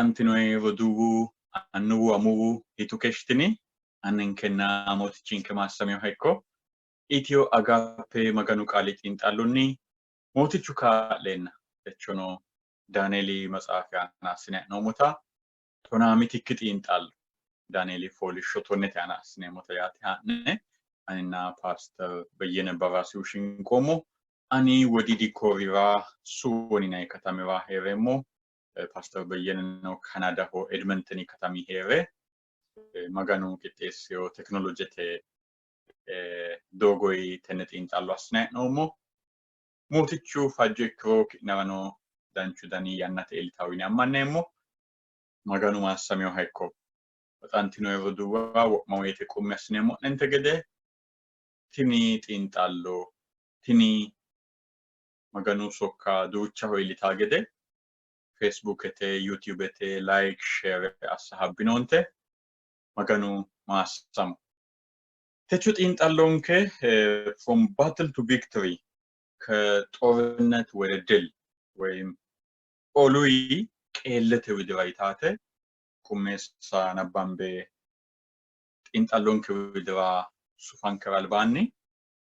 Baxantinoyi roduuwu, annuwu, amuwu, hiitto keeshshitini? Anninkenna Mootichinke maassaminoha ikko. Itiyo Agaappe Maganu Qaali xiinxallonni Mootichu kaa'leenna techono Daanieeli maxaafi aana assine hee'noommota tonaa mitikki xiinxallo Daanieeli fooliishsho tonnete aana assineemmota yaate haa'ne aninna Paaster Beyyene Baraasihu shinqoommo. Ani Wodiidi Koorira Suwon yinanni katamira hee'reemmo. Paaster Beyyeneno Kanadaho Edmenteni katami hee're Maganu qixxeessino tekinolojete doogoyi tenne xiinxallo assinanni hee'noommo. Mootichu fajjo ikkiro ki'nerano danchu dani yannate iillitawo yine ammanneemmo. Maganu maassaminoha ikko. Baxantinoyi roduuwa wo'ma woyite qummi assineemmo'nente gede tini xiinxallo tini Maganu sokka duuchaho iillitaa gede Facebookete, YouTubete like, share assa habbinoonte. Maganu maassamo. Techo xiinxallonke From Battle to Victory ከጦርነት ወደ ድል ወይም oluyi qeellete widira yitaate qummeessa nabbambe xiinxallonke widira sufankera albaanni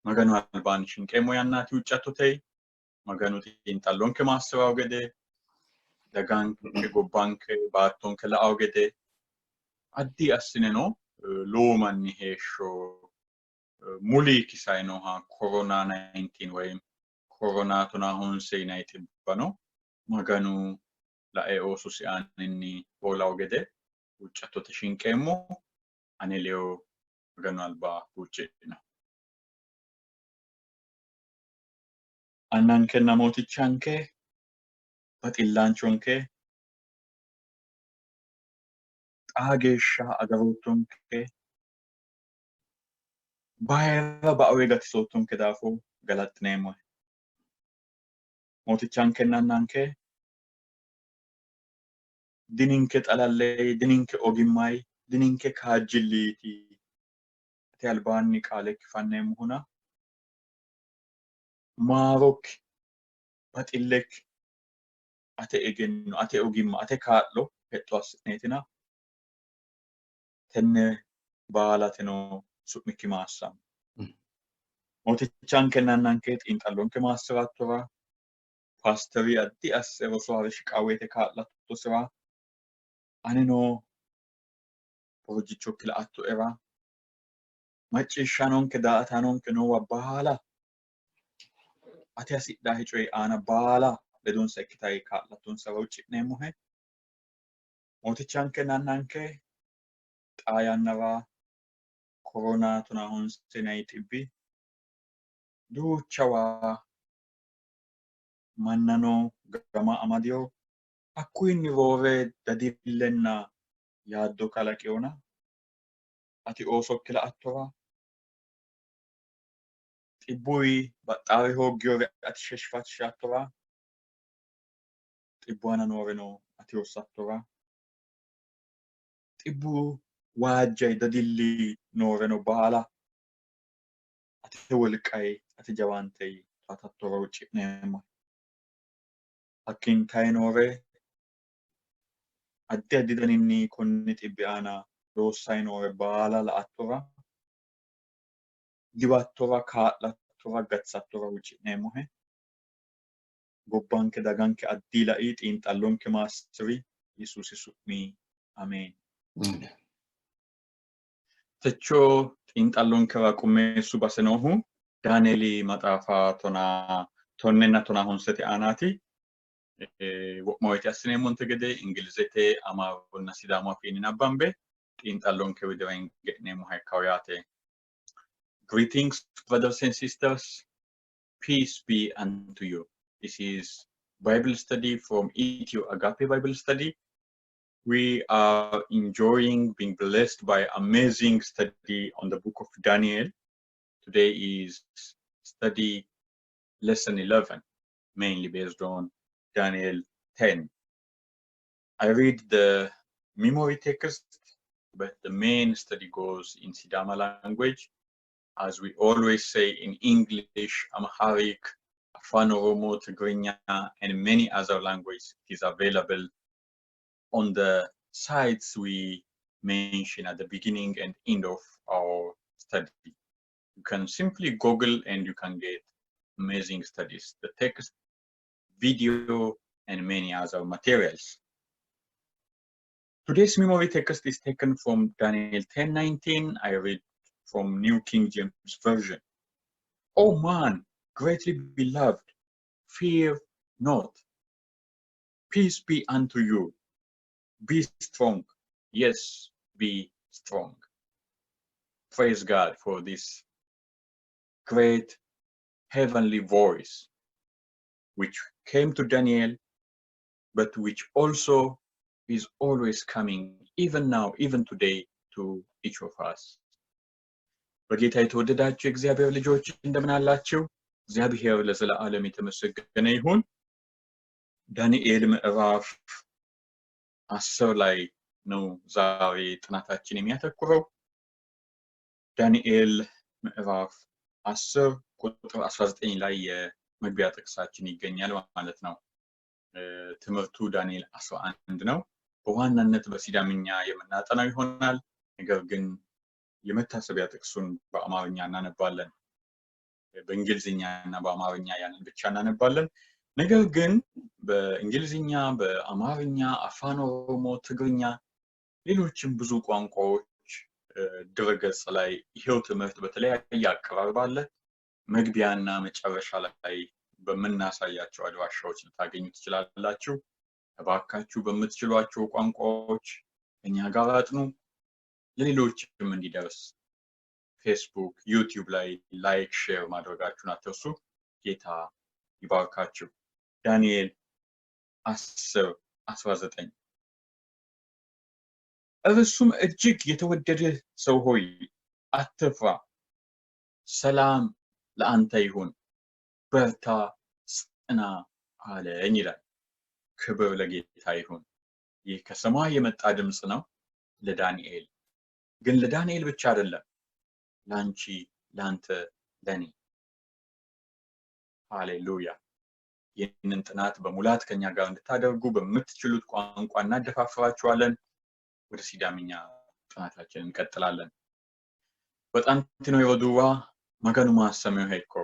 Maganu albaanni shinqeemmo yannaati huuccattote. Maganu xiinxallonke maassi'rawo gede, daganke, gobbanke, baattonke la'awo gede, addi assineno lowo manni heeshsho muli kisainoha korona 19 woyim korona tonaa honse yinanni xibbano Maganu lae oososi aaninni hoolawo gede huuccattote shinqeemmo. Ane leyo Maganu alba huuccidhino. Annankenna Mootichanke, baxillaanchonke, xaa geeshsha agaroottonke, bayira baowe gatisoottonke daafo galaxxineemmohe. Mootichankenna Annanke, dininke xalallei, dininke ogimmai, dininke kaajjilliiti ate albaanni qaalekki fanneemmohuna maarokki, baxillekki, ate egenno, ate ogimma, ate kaa'lo hexxo assi'neetina tenne baalateno su'mikki maassamo. Mootichankenna Annanke xiinxallonke maassi'rattora, paasteri addi asse roso hare shiqaa woyite kaa'lattosira, anino borojjichokki la''attoera, macciishshaanonke daa''ataanonke noowa baala ate hasidhahe coyi aana baala ledonsa ikkitayi kaa'lattonsara huucci'neemmohe. Mootichankenna Annanke xaa yannara korona tonaa honse yinanni xibbi duuchawa mannano gama amadino. Hakkuyinni roore dadillenna yaaddo kalaqinona ati oosokki la''attora xibbuyi baxxaare hooggiyore ati sheshifachishattora xibbu aana nooreno ati hossattora xibbu waajjay dadilli nooreno baala ate wolqay ate jawaantey towatattora huucci'neemmo. Hakkiintayi noore addi addi daninni konni xibbi aana loossay noore baala la''attora, diwattora, kaa'lattora, gatisattora huucci'neemmohe. Gobbanke daganke addi lai, xiinxallonke maassi'ri, Yesuusi su'mi ameen. Techo xiinxallonkera qummeessu base noohu Daanieeli maxaafa tonaa tonnenna tonaa honsete aanaati. Wo'ma woyite assineemmonte gede Ingilizete, Amaarunna Sidaamu afiinni nabbambe xiinxallonke widira hinge'neemmoha ikkawo yaate. Greetings, brothers and sisters. Peace be unto you. This is Bible study from Ethio Agape Bible Study. We are enjoying being blessed by amazing study on the book of Daniel. Today is study lesson 11, mainly based on Daniel 10. I read the memory text, but the main study goes in Sidama language. As we always say in English, Amharic, Afan Oromo, Tigrinya, and many other languages, it is available. on the sites we mention at the beginning and end of our study. You can simply Google and you can get amazing studies, the text, video, and many other materials. Today's memory text is taken from Daniel 10:19. I read from New King James Version. O man, greatly beloved, fear not. Peace be unto you. Be strong. Yes, be strong. Praise God for this great heavenly voice which came to Daniel, but which also is always coming, even now, even today, to each of us. በጌታ የተወደዳችሁ የእግዚአብሔር ልጆች፣ እንደምን አላችሁ? እግዚአብሔር ለዘለዓለም የተመሰገነ ይሁን። ዳንኤል ምዕራፍ 10 ላይ ነው ዛሬ ጥናታችን የሚያተኩረው። ዳንኤል ምዕራፍ 10 ቁጥር 19 ላይ የመግቢያ ጥቅሳችን ይገኛል ማለት ነው። ትምህርቱ ዳንኤል 11 ነው። በዋናነት በሲዳምኛ የምናጠናው ይሆናል። ነገር ግን የመታሰቢያ ጥቅሱን በአማርኛ እናነባለን። በእንግሊዝኛ እና በአማርኛ ያንን ብቻ እናነባለን። ነገር ግን በእንግሊዝኛ፣ በአማርኛ፣ አፋን ኦሮሞ፣ ትግርኛ፣ ሌሎችም ብዙ ቋንቋዎች ድረገጽ ላይ ይሄው ትምህርት በተለያየ አቀራረብ አለ። መግቢያና መጨረሻ ላይ በምናሳያቸው አድራሻዎች ልታገኙ ትችላላችሁ። እባካችሁ በምትችሏቸው ቋንቋዎች እኛ ጋር አጥኑ፣ ለሌሎችም እንዲደርስ ፌስቡክ፣ ዩቲዩብ ላይ like፣ share ማድረጋችሁን አትርሱ። ጌታ ይባርካችሁ። ዳንኤል 10:19። እርሱም እጅግ የተወደድህ ሰው ሆይ፣ አትፍራ፣ ሰላም ለአንተ ይሁን፣ በርታ፣ ጽና አለኝ ይላል። ክብር ለጌታ ይሁን። ይህ ከሰማይ የመጣ ድምፅ ነው ለዳንኤል። ግን ለዳንኤል ብቻ አይደለም፣ ለአንቺ፣ ለአንተ፣ ለኔ። ሃሌሉያ። ይህንን ጥናት በሙላት ከኛ ጋር እንድታደርጉ በምትችሉት ቋንቋ እናደፋፍራችኋለን። ወደ ሲዳምኛ ጥናታችንን እንቀጥላለን። Baxantino roduuwa, Maganu maassamiha ikko.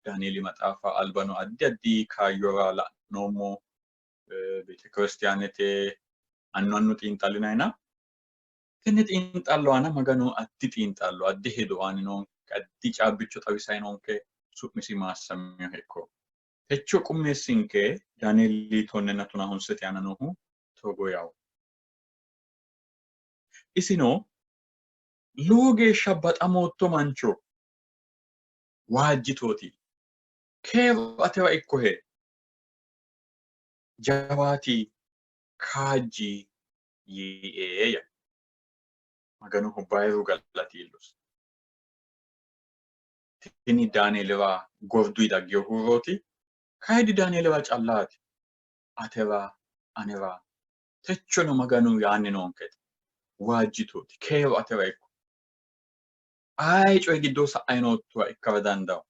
Daanieeli maxaafa albano addi addi kaayyora la'noommo, beetekiristiyaanete annu annu xiinxallinayina, tenne xiinxallo aana Maganu addi xiinxallo, addi hedo aanni noonke, addi caabbicho xawisayi noonke. Su'misi maassamiha ikko. Techo qummeessinke Daanieeli 14th aana noohu togo yawo. Isino, lowo geeshsha baxamootto mancho, waajjitooti, keeru atewa ikkohe, jawaati, kaajji yiie ya. Maganoho bayiru galati iillosi. Tini Daanieelira gorduyi daggino huurooti. Kayidi Daanieelira callaati. Atera, anera techono Maganu yaanni noonkete. Waajjitooti, keeru atewa ikko. Aye coyi giddo sa'ayi noottoha ikkara dandawo.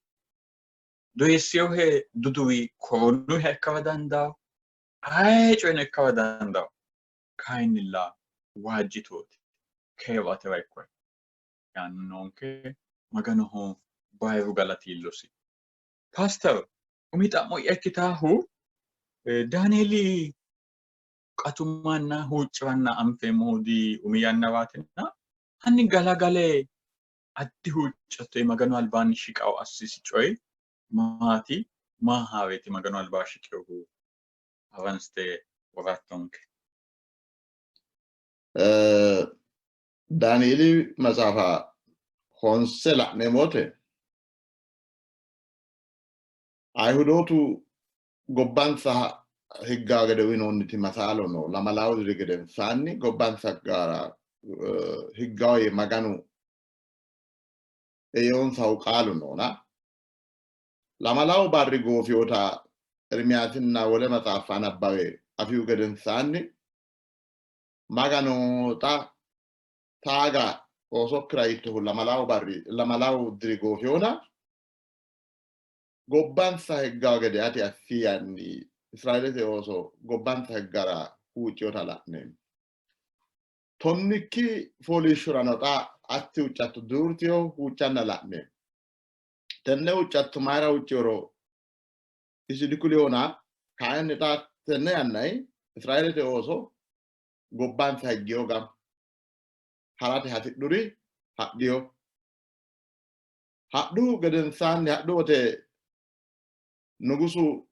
Doyissinohe duduwi koronuha ikkara dandawo. Aye coyino ikkara dandawo. Kayinnilla waajjitooti, keeru atewa ikko yaanni noonke. Maganoho bayiru galati iillosi. Paaster, umi xa'mo'ya ikkitaahu, Daanieeli qatumanna huucci'ranna anfeemmohu di umi yannaraatina, hanni galagale addi huuccatto Maganu albaanni shiqawo assisi coyi maati? Maa haareeti Maganu albaa shiqinohu? Haransite worattonke. Daanieeli maxaafa honse la'neemmo wote, Ayihudootu gobbansa higgaa gede uyinoonniti masaalo no. Lamalaawu diri gedensaanni gobbansa gara higgawo yee Maganu eonsahu qaalu noona. Lamalaawu barri goofiwota Ermiyaasinna wole maxaaffa nabbawe afihu gedensaanni, Maganu xa taaga oosokkira yiittohu lamalaawu barri, lamalaawu diri goofiwona gobbansa higgawo gede ati assi yaanni Israeelete ooso gobbansa higgara huuccinota la'neemmo. Tonnikki fooliishshorano xa hatti huuccatto duurtiyo huuccanna la'neemmo. Tenne huuccatto mayira huucciyoro isi dikulihona, kayinni xa tenne yannayi Israeelete ooso gobbansa higgiyo gama harate hasidhuri hadhiyo. Hadhuhu gedensaanni hadhu wote nugusu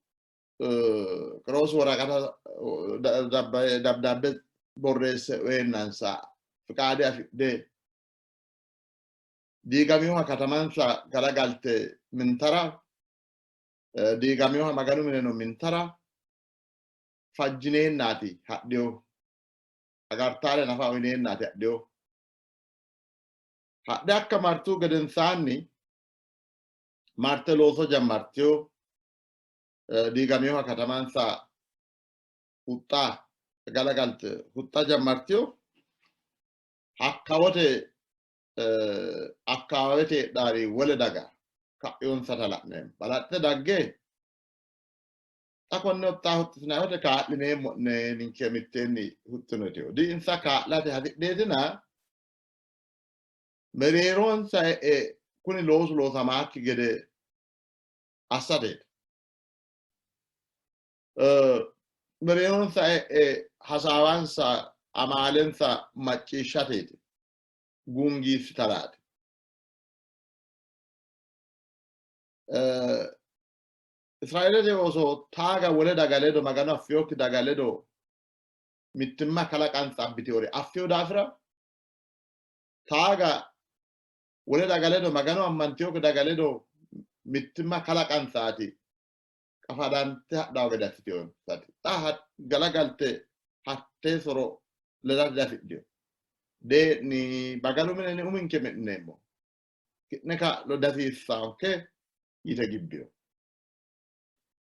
Qiroosu woraqata dabdaabbe borreesse uyeennansa fiqaade afidhe diigaminoha katamansa galagalte mintara, diigaminoha Maganu mineno mintara fajjineennaati hadhino. Agartaare nafa uyineennaati hadhino. Hadhe hakka martu gedensaanni marte looso jammartino. Diigaminoha katamansa huxxa galagalte huxxa jammartino. Hakkawote akkawaawete heedhaari wole daga ka'iyonsata la'neemmo. Balaxxe dagge xa konne huxxa huxxitinanni wote kaa'lineemmo'ne ninke mitteenni huxxino yitino. Di insa kaa'late hasidheetina mereeronsa e'e kuni loosu loosamaakki gede assateeti. Mereeronsa e'e hasaawansa amaalensa macciishshateeti, gungiissitaraati. Israeelete ooso taaga wole daga ledo, Magano affinokki daga ledo mittimma kalaqansa abbitewore affino daafira taaga wole daga ledo, Magano ammantinokki daga ledo mittimma kalaqansaati qafadante hadhawo gede assitewonsati. Xa galagalte hattee soro ledate diafidhino. Dee'ni, Maganu mine uminke mi'nineemmo, ki'ne kaa'lo dihasiissaanke yite gibbino.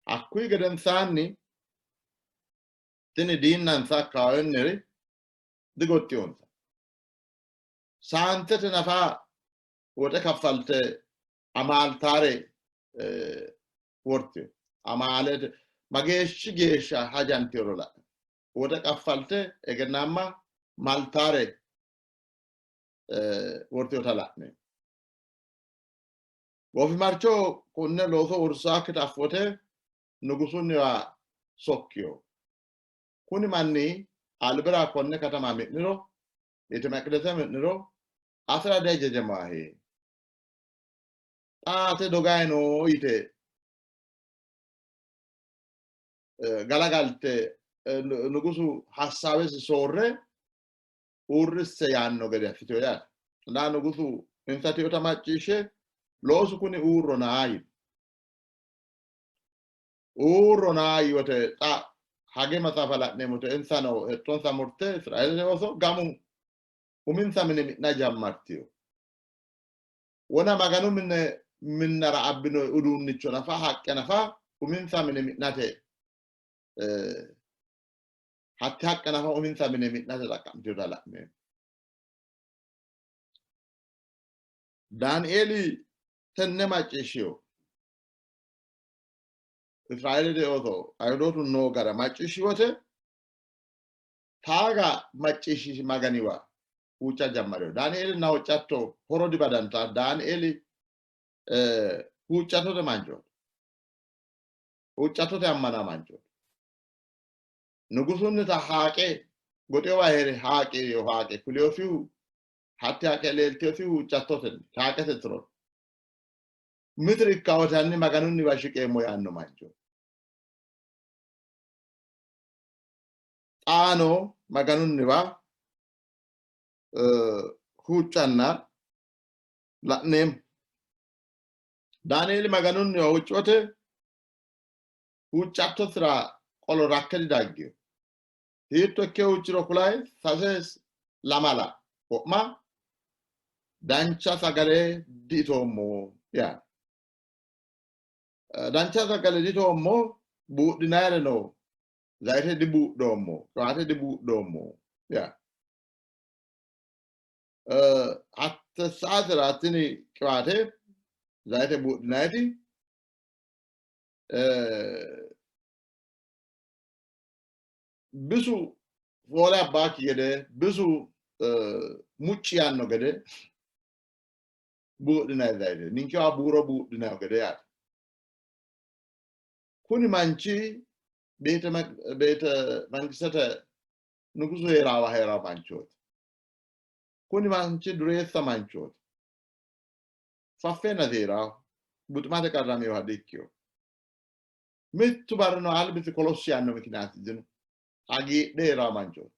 Hakkuyi gedensaanni tini diinnansa akkawaawenniri digoxxinonsa. Saantete nafa woxe kaffalte amaaltaare wortino. Amaalete mageeshshi geeshsha hajantinoro la'ne. Woxe kaffalte egennaamma maltaare wortinota la'ne. Goofimarcho konne looso uurrisaakkita affote nugusunniwa sokkiyo. Kuni manni albira konne katama mi'niro, beete meqidese mi'niro, atera diajajamaahe. Xa ate dogayi no yite galagalte nugusu hassaawesi soorre uurrisse yaanno gede assitino yaate. Na nugusu insa tiota macciishshe loosu kuni uurrona yii. Uurrona yii wote xa Hage maxaafa la'neemmote insano hexxonsa murte Israeelete ooso gamu uminsa mine mi'na jammartino. Wona Maganu mine minnara abbino uduunnicho nafa haqqe nafa uminsa mine mi'nate hatte haqqe nafa uminsa mine mi'nate xaqqa'mitinota la'neemmo. Daanieeli tenne macciishshino. Israeelete ooso Ayihudootu noo gara macciishshi wote taaga macciishshi Maganiwa huucca jammarino. Daanieelinna huuccatto horo dibadanta. Daanieeli huuccattote manchooti. Huuccattote ammana manchooti. Nugusunnita haaqe goxewa hee're haaqe haaqe kuleosihu hatte haaqe leelteosihu huuccattotenni haaqete tiro mitiri ikkawotanni Maganunniwa shiqeemmo yaanno mancho. Xaano Maganunniwa huuccanna la'neemmo. Daanieeli Maganunniwa huuccote huuccattosira qolo rakke didaggino. Hiitto ikke huucciro kulayi sase lamala wo'ma dancha sagale diitoommo yaanno. Dancha sagale diitoommo, buudhinayireno zayite dibuudhoommo, qiwaate dibuudhoommo yaanno. Hatte saatera tini qiwaate zayite buudhinayiti bisu Foole abbaakki gede bisu mucci yaanno gede buudhinayi zayite ninkewa buuro buudhinayi gede yaate. Kuni manchi beete mangistete nugusu heeraawa heeraa manchooti. Kuni manchi dureessa manchooti. Faffeenna heeraa buximate qarraminoha dikkino. Mittu barrino albisi kolossi yaanno mikinaati dino. Hagiidhe heeraa manchooti.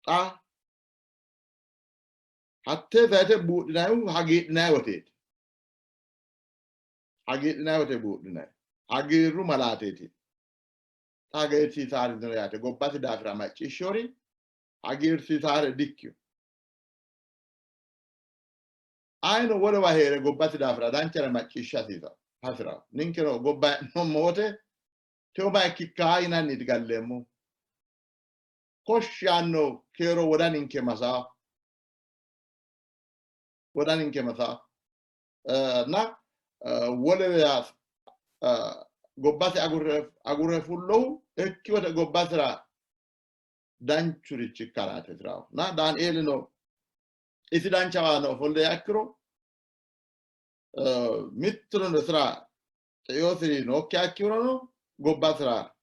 Xa hattee zayite buudhinayihu hagiidhinayi woteeti. Hagiidhinayi wote buudhinayi. Hagiirru malaateeti. Xa hagiirsiisaari dino yaate. Gobbasi daafira macciishshiori hagiirsiisaare dikkino. Ayino wolewa hee're gobbasi daafira danchare macciishsha hasi'ranno. Ninkeno gobba hee'noommo wote tewo ma ikkikka yinanniiti galleemmo. Koshshi yaanno keero wodaninke masaa. Wodaninke masaa. Na wolewa gobbasi agure fullohu ikki wote gobbasira danchurichi ikkaraati hasi'ranno. Na Daanieelino isi danchawa ofolle ikkiro mittuno isira xeosiri nookkiha ikkirono gobbasira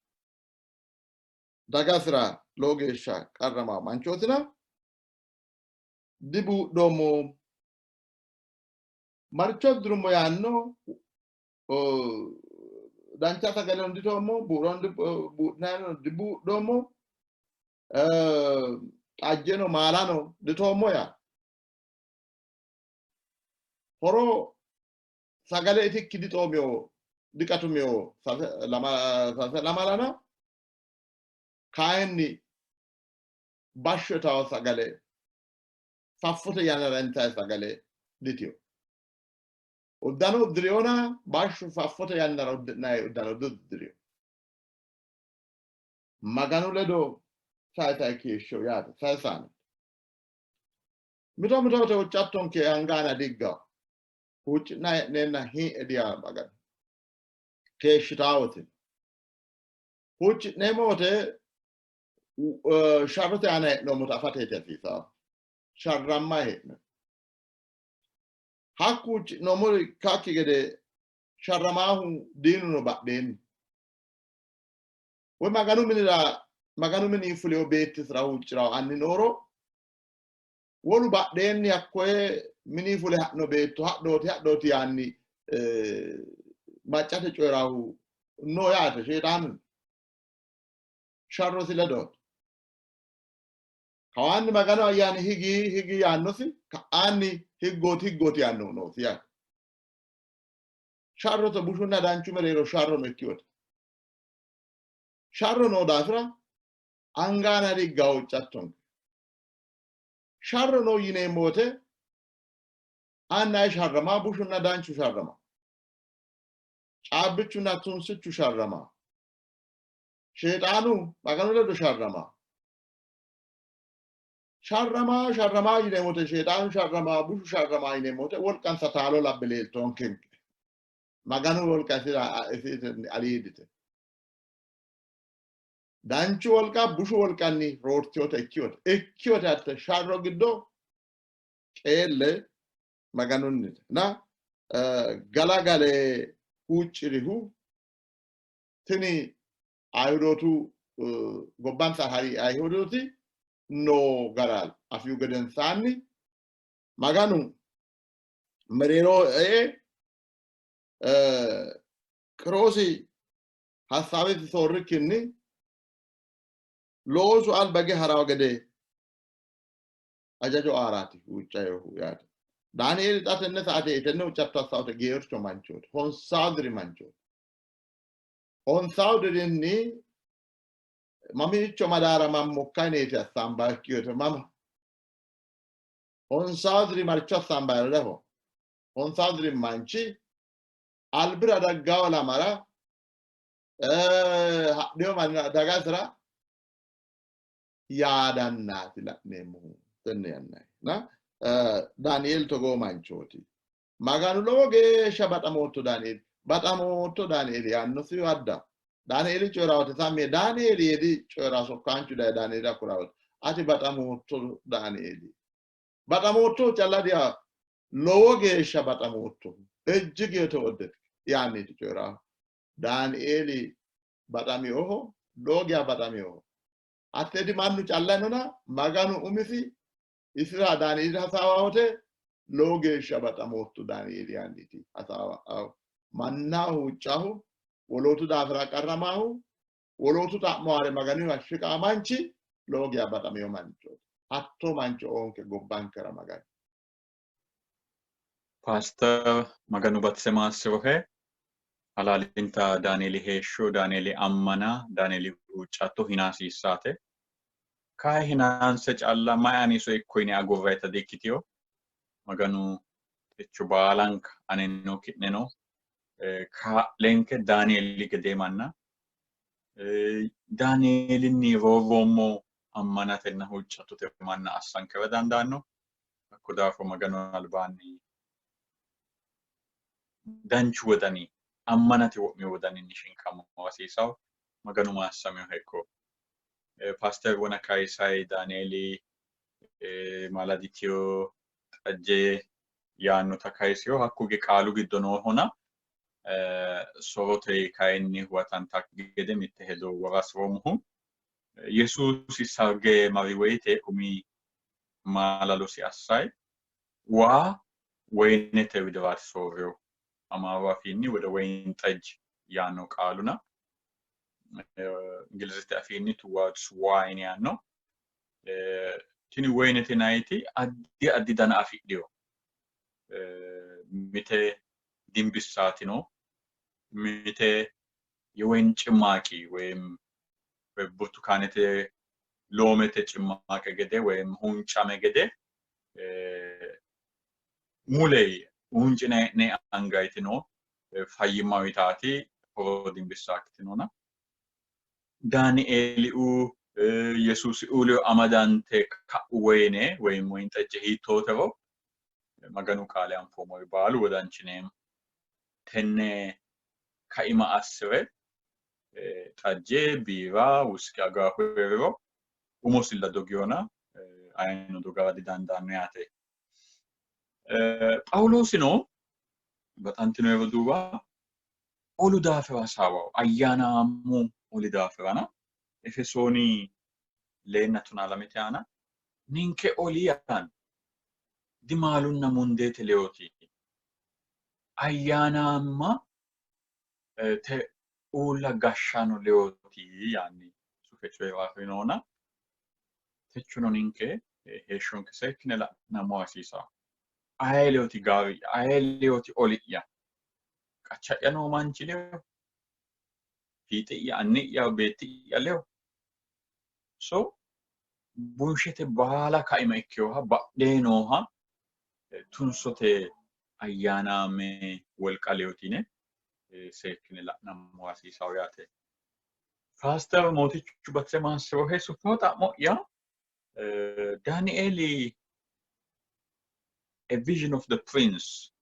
dagasira lowo geeshsha qarrama manchootina dibuudhoommo maricho durummo yaanno dancha sagaleno ditoommo buudhinayino dibuudhoommo xajjeno maalano ditoommo yaa horo sagale itikki dixoomiyo diqatumiyo sase lamalana kayinni bashsho itawo sagale faffote yannara intayi sagale ditiyo. Uddano uddiriyona bashsho faffote yannara uddi'nayi uddano diuddiriyo. Maganu ledo sayi keeshsho yaate sayisaano. Mito mito wote huuccattonke angaana diggawo. Huucci'na hee'neenna hii'e diyaa Maganu. Keeshshitaa wote. Huucci'neemmo wote sharrote aana hee'noommota afateeti hasiisawo. Sharramma hee'ne. Hakku huucci'noommori ikkakki gede sharramaahu diinuno badheenni. Woy Maganu minira Maganu mini fuleyo beettisira huuccirawo anni nooro wolu badheenni hakkoye mini fule ha'no beetto hadhooti hadhooti yaanni maccate coyiraahu no yaate. Sheexaanu sharrosi ledooti. Kawaanni Maganu ayyaani higi higi yaannosi, ka'aanni higgooti higgooti yaannohu noosi yaate. Sharrote bushunna danchu mereero sharro no ikkiwote. Sharro noo daafira angaana digga huuccattonke. Sharro no yineemmo wote annayi sharrama, bushunna danchu sharrama, caabbichunna tunsichu sharrama, Sheexaanu Maganu ledo sharrama. Sharrama sharrama yineemmo wote Sheexaanu sharrama, bushu sharrama yineemmo wote wolqansa taalo labbe leeltoonke. Maganu wolqa isira aliidite. Danchu wolqa bushu wolqanni roortinoota ikkiwote. Ikkiwote hatte sharro giddo qeelle Maganunnite. Na galagale huuccirihu tini Ayihudootu gobbansa hari Ayihudooti noo gara afihu gedensaanni Maganu mereero ee Qiroosi hassaawesi soorrikkinni loosu albage harawo gede hajajo aaraati huuccayohu yaate. Daanieeli xa tenne saate tenne huuccatto assawote geercho manchooti, honsawu diri manchooti. Honsawu dirinni mamiicho madaaramammo yineeti assaambayo ikkiyote mama. Honsawu diri maricho assaambayo leho. Honsawu diri manchi albira daggawo lamara hadhino mannira dagasira yaadannaati la'neemmohu tenne yannanni. Na Daniel togoo manchooti. Maganu lowo geeshsha baxamootto Daniel, baxamootto Daniel yaannosi adda. Daanieeli coyi'ra wote sammi yee Daanieeli yee coyi'ra sokkaanchu daye Daanieelira kula wote ati baxamootto Daanieeli baxamoottohu calla dia lowo geeshsha baxamoottohu ejjigi yetewodedk yaanniiti coyi'raahu. Daanieeli baxaminoho, lowo geya baxaminoho. Hatteeti mannu calla inona Maganu umisi isira Daanieelira hasaawa wote lowo geeshsha baxamootto Daanieeli yaanniiti hasaawa. Mannaho huuccahu, wolootu daafira qarramahu, wolootu xa'mowaare Maganuyiwa shiqaa manchi lowo geya baxamino manchooti. Hattoo mancho oonke gobbankera Maganu. Paaster Maganu batise maassirohe. Halaalinta Daanieeli heeshsho, Daanieeli ammana, Daanieeli huuccatto hinaasiissaate. Kayi hinaanse calla mayi aniso ikko yine agurrayita di''ikkitino. Maganu techo baalanka aneno ki'neno kaa'lenke Daanieeli gedee manna Daanieelinni roorroommo ammanatenna huuccattote manna assankera dandaanno. Hakko daafo Maganu albaanni danchu wodani, ammanate wo'mino wodaninni shinqammo hasiisawo. Maganu maassaminoha ikko. Paaster Wona Kayisayi Daanieeli maaladitiyo xajje yaannota kayisiyo. Hakku qaalu giddo noohona sorote kayinni huwatanta gede mitte hedo wora hasiroommohu. Yesuusi sarge mari woyite umi maalalosi assayi waa woyinete widiraati soorrino. Amaaru afiinni wode woyin xejj yaanno qaaluna Ingilizete afiinni towards wine yaanno. Tini woyinete yinanniti addi addi dana afidhino. Mite dimbissaatino, mite yewoyin cimmaaqi woyim burtukaanete loomete cimmaaqe gede woyim huuncame gede mule huuncine hee'ne angayitino fayyimma uyitaati horo dimbissaakitinona. Daanieeliu Yesuusi ledo amadante ka'u woyine woyim woyin xejje hiittootero Maganu qaale anfoommori baalu wodanchineemmo. Tenne kaima assi're xajje, biira, wuske agaahu hee'riro umosilla dogiyona ayino dogara didandaanno yaate. Phaawuloosino baxantino roduuwa olu daafira hasaawaho, ayyaanaamu oli daafirana Efesooni 2:12 aana ninke oli yaanno dimaalunna mundeete leyooti, ayyaanaamma te uulla gashshaano leyooti yaanni sufe coyi'rafinona techono ninke heeshshonke seekkine la'nammo hasiisanno. Aye leyooti gaawi'ya? Aye leyooti oli'ya? Qacha'ya noo manchi leyo? Fiixi'ya, anni'ya, beetti'ya leyo? So bunshete baala kaima ikkinoha badhee nooha tunsote ayyaanaame wolqa leyooti yine seekkine la'nammo hasiisawo yaate. Paaster Mootichu Batise Maassirohe suffino xa'mo'ya Daanieeli A Vision of the Prince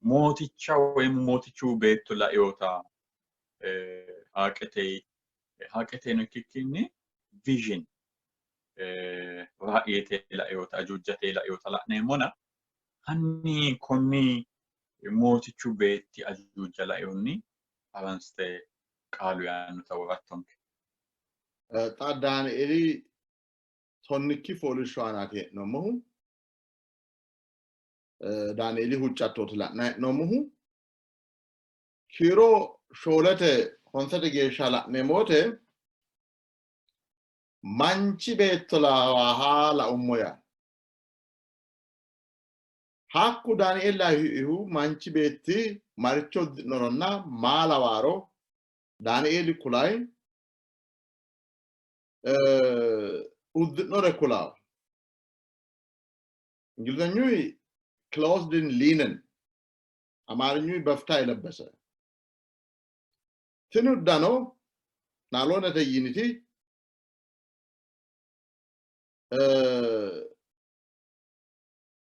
mooticha woy mootichu beetto lainota haaqete haaqeteno ikkikkinni vision raayete lainota ajuujate lainota la'neemmona hanni konni mootichu beetti ajuuja lainohunni haransite qaalu yaannota worattonke. Xa Daanieeli tonnikki fooliishsho aanaati hee'noommohu. Daanieeli huuccattooti la'nanni hee'noommohu. Kiiro 4te 5te geeshsha la'neemmo wote manchi beetto lawaaha laummo yaanno. Hakku Daanieeli laihu manchi beetti maricho uddi'noronna maa lawaaro Daanieeli kulayi uddi'nore kulawo. Ingilizenyuyi clothed in linen, Amaarinyuyi በፍታ የለበሰ tini uddano naaloonete yiniti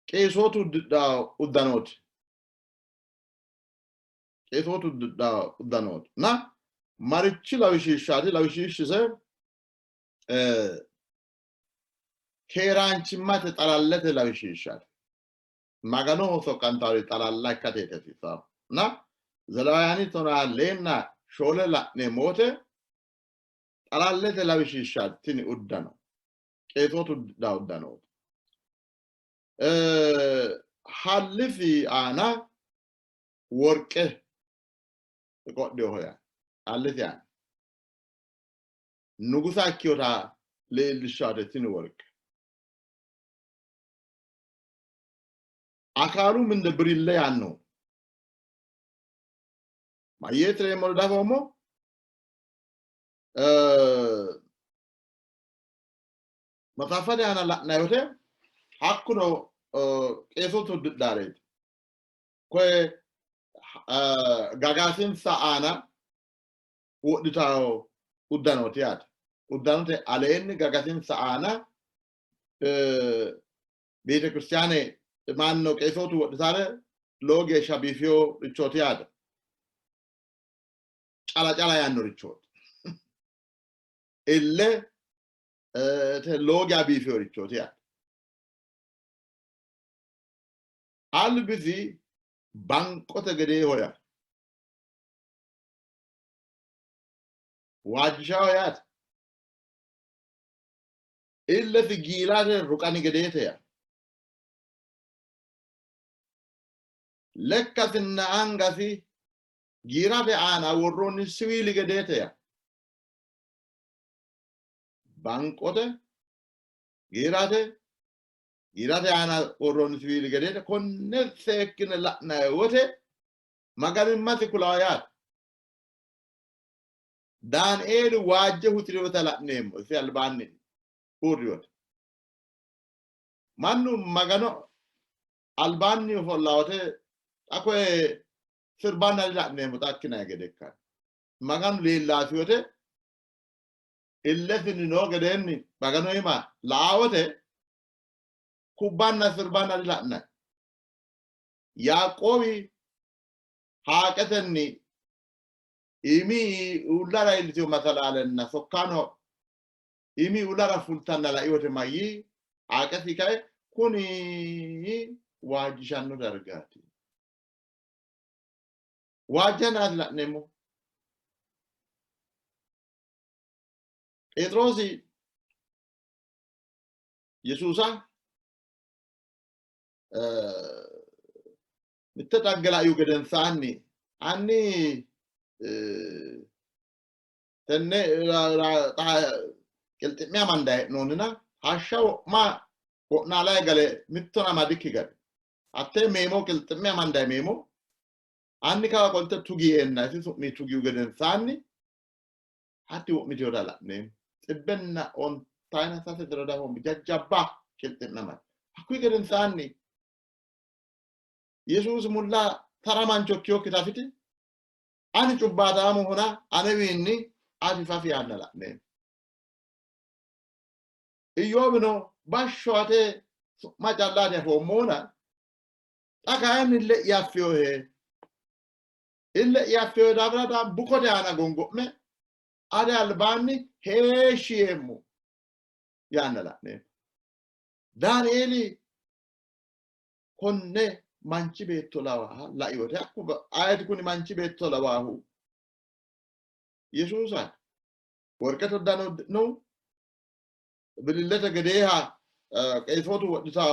qeesootu uddidhanno uddanooti. Qeesootu uddidhanno uddanooti. Na Marichi lawishshaati? Lawishshise keeraanchimmate xalallete lawishshaati. Maganoho soqqantaari xalalla ikkate hasiissanno. Na Zelewaawuyaani 14 la'neemmo wote xalallete lawishshaati tini uddano. Qeesootu uddidhanno uddanooti. Hallisi aana worqe qodhinoho yaate. Hallisi aana. Nugusa ikkinota leellishshaate tini worqe. Akaalu minde birille yaanno. Mayyee tireemmore dafoommo. Maxaaffate aana la'nanni wote hakkuno qeesootu uddidhaareeti. Koye gagasinsa aana wodhitawo uddanooti yaate. Uddanote aleenni gagasinsa aana beetekiristiyaane maanno qeesootu wodhitaare lowo geeshsha biifiyo richooti yaate. Cala cala yaannorichooti. Ille lowo geeshsha biifiyo richooti yaate. Albisi banqote gedeeho yaate. Waajjishaho yaate. Illesi giirate ruqani gedeete yaate. Lekkasinna angasi giirate aana worroonni siwiili gedeete yaate. Banqote giirate giirate aana worroonni siwiili gedeete. Konne seekkine la'nanni wote maganimmasi kulawo yaate. Daanieeli waajje huxirinota la'neemmo isi albaanni uurriwote. Mannu Magano albaanni ofolla wote xa koye sirbanna dila'neemmo xa ikkinanni gede ikkanno. Maganu leellaasi wote illesinni noo gedeenni Maganu iima laa wote kubbanna sirbanna dila'nanni. Yaaqoobi haaqetenni iimi uullara iillitino masalaalenna sokkaano iimi uullara fultanna lai wote mayyii? Haaqesi kae kuni waajjishanno dargaati. Waajjanaati la'neemmo. Pheexiroosi Yesuusa mitte xagge laihu gedensaanni anni tenne qilxi'me amanda hee'noonnina hashsha wo'ma wo'naalayi gale mittona amadikki gale hattee meemo qilxi'me amandayi meemo anni kawa qolte tugi yeenna isi su'mi tugihu gedensaanni hatti wo'mitinota la'neemmo. 153 diro dafoommo jajjabba qilxi'me amada. Hakkuyi gedensaanni Yesuusi mulla tara mancho ikkinokkita afiti ani cubbaataamohona anewiinni ati fafi yaanna la'neemmo. Iyyoobino bashsho ate su'ma callaati afoommohona xa kayinni ille'ya affinohe. Ille'ya affinohe daafira xa bukote aana gongo'me ate albaanni heeshshi yeemmo yaanna la'neemmo. Daanieeli konne manchi beetto lawaha lai wote hakku ayeti kuni manchi beetto lawaahu? Yesuusaati. Worqete uddano uddidhinohu bilillete gedeeha qeesootu wodhita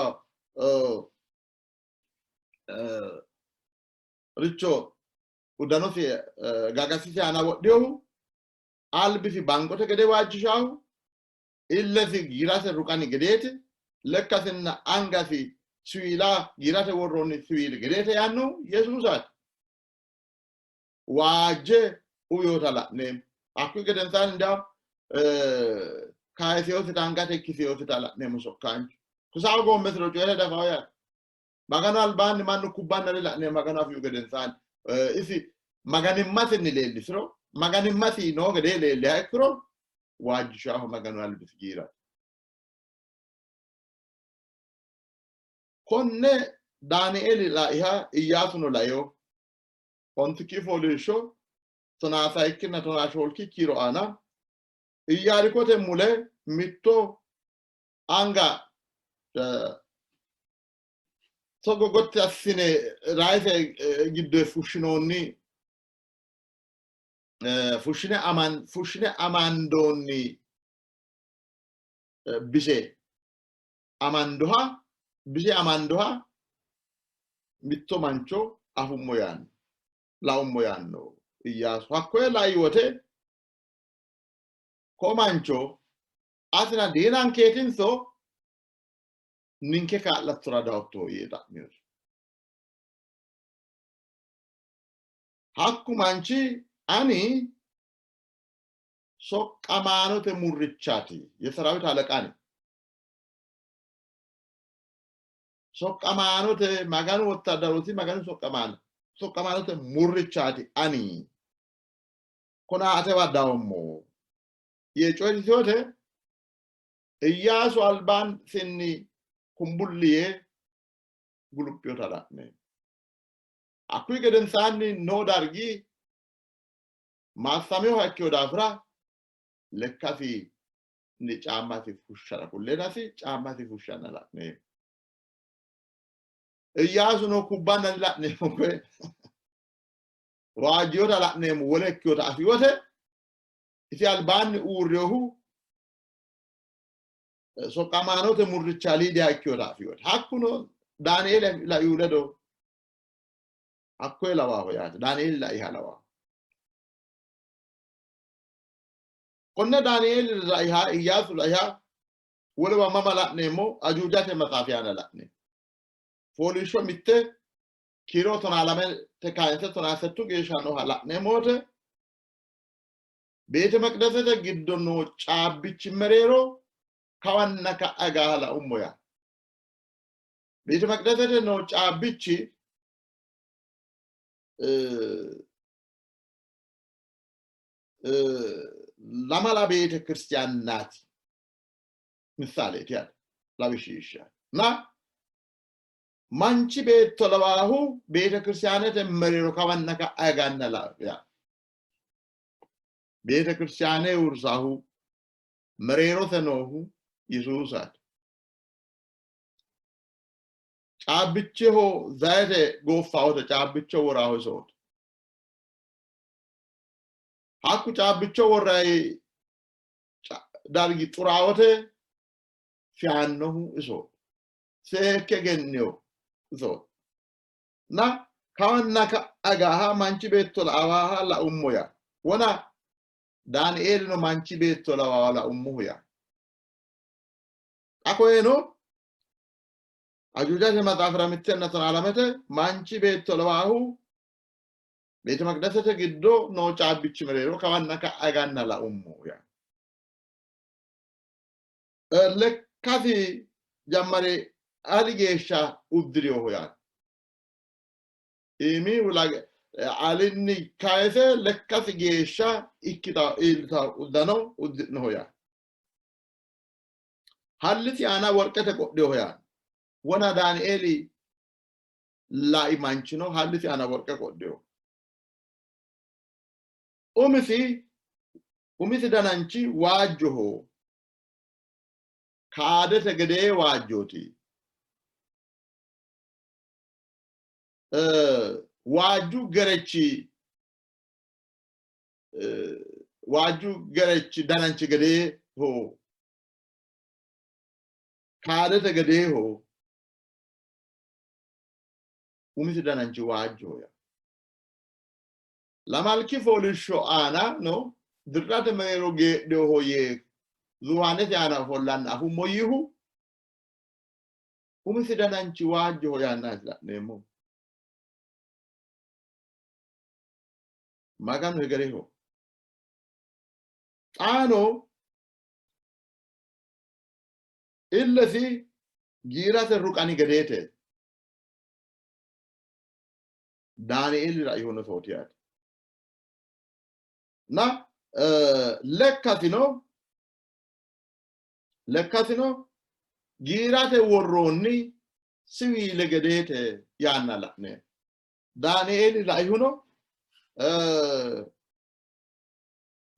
richo uddanosi gagasisi aana wodhinohu albisi banqote gede waajjishaahu illesi giirate ruqani gedeeti lekkasinna angasi siwiila giirate worroonni siwiili gedeete yaannohu Yesuusaati. Waajje uwiota la'neemmo. Hakkuyi gedensaanni dawo kayiseyosita angate ikkiseyosita la'neemmo sokkaancho. Kusawo goommesiro coyi're dafawo yaate. Maganu albaanni mannu kubbanna la'neemmo Maganu afihu gedensaanni isi maganimmasinni leellisiro maganimmasi noo gedee leelliha ikkiro waajjishaaho Maganu albisi giirate. Konne Daanieeli laiha Iyyaasuno laino. Ontikki fooliishsho 9 sayikkinna 14 kiiro aana Iyyaarikote mule mitto anga togo gotti assine rayise giddo fushshinoonni, fushshine amandoonni bise amandoha, bise amandoha mitto mancho afummo yaanno, laummo yaanno Iyyaasu. Hakkoye lai wote, ko mancho atina diinankeetinso ninke kaa'lattora dawotto yee xa'minosi. Hakku manchi ani soqqamaanote murrichaati, የሰራዊት አለቃ ነኝ። Soqqamaanote Maganu wottadarooti, Maganu soqqamaano, soqqamaanote murrichaati ani kona atewa dawommo yee coyi'risi wote Iyyaasu albaansinni kumbulli yee guluphinota la'ne. Hakkuyi gedensaanni noo dargi maassaminoha ikkino daafira lekkasi caammasi fushshara kulleenasi caammasi fushshanna la'neemmo. Iyyaasuno kubbanna la'neemmo, koye waajjiyota la'neemmo. Wole ikkinota afi wote isi albaanni uurrinohu soqqamaanote murricha Liidiya ikkinota afi wote, hakkuno Daanieeli laihu ledo hakkoye lawaaho yaate, Daanieeli laiha lawaaho. Konne Daanieeli laiha, Iyyaasu laiha wolewa mama la'neemmo? Ajuujate maxaafi aana la'neemmo. Fooliishsho 1 kiiro 12te kayinse 18 geeshsha nooha la'neemmo wote beete meqdesete giddo noo caabbichi mereero kawanna ka'a gaaha laummo yaa. Beete meqdesete noo caabbichi lamala beete kiristiyaannaati misaaleeti yaate, lawishshiishshaati. Na manchi beetto lawaahu beete kiristiyaanete mereero kawanna ka'a higanna yaa. Beete kiristiyaane uurrisahu mereerose noohu Yesuusaati. Caabbichoho zayite gooffahote caabbicho woraaho isooti. Hakku caabbicho worrayi dargi xuraawote fiyaannohu isooti. Seekke egenniyo isooti. Na kawanna ka'a gaaha manchi beetto lawaaha laummo yaa. Wona Daanieelino manchi beetto lawaaha laummohu yaa. Xa koyeno Ajuujate maxaafira 1 12te manchi beetto lawaahu beete maqdasete giddo noo caabbichi mereero kawanna ka'a higanna laummo yaa. Lekkasi jammare ali geeshsha uddirinoho yaate. Iimi alinni kayise lekkasi geeshsha ikkita iillita uddano uddi'noho yaate. Hallisi aana worqete qodhinoho yaate. Wona Daanieeli lai manchino hallisi aana worqe qodhino. Umisi dananchi waajjoho, kaadete gedee waajjooti. Waajju gerechi, waajju gerechi dananchi gedeeho, kaadete gedeeho. Umisi dananchi waajjoho yaa. Lamalki fooliishsho aana no dirrate mereero geedheho yee zuufaanete aana ofollanna afummo yiihu umisi dananchi waajjoho yaannaati la'neemmo. Maganu hegereho. Xaano illesi giirate ruqani gedeete. Daanieelira ihono sooti yaate. Na lekkasino giirate worroonni siwiile gedeete yaanna la'ne. Daanieeli laihuno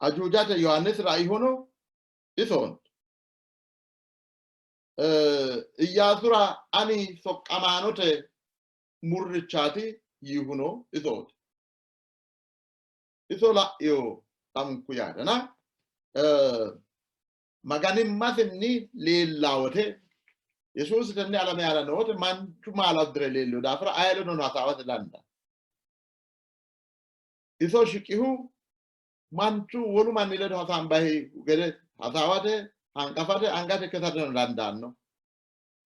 Ajuujate Yohaannis raihuno isoonti. Iyyaasura ani soqqamaanote murrichaati yiihuno isooti. Iso la'io lamunku yaatena maganimmasinni leellaa wote Yesuusi tenne alame aana noote manchu maala uddire leellino daafira aye ledono hasaawate dandaanno. Iso shiqihu manchu wolu manni ledo hasaambayi gede hasaawate, hanqafate, angate kisateno dandaanno.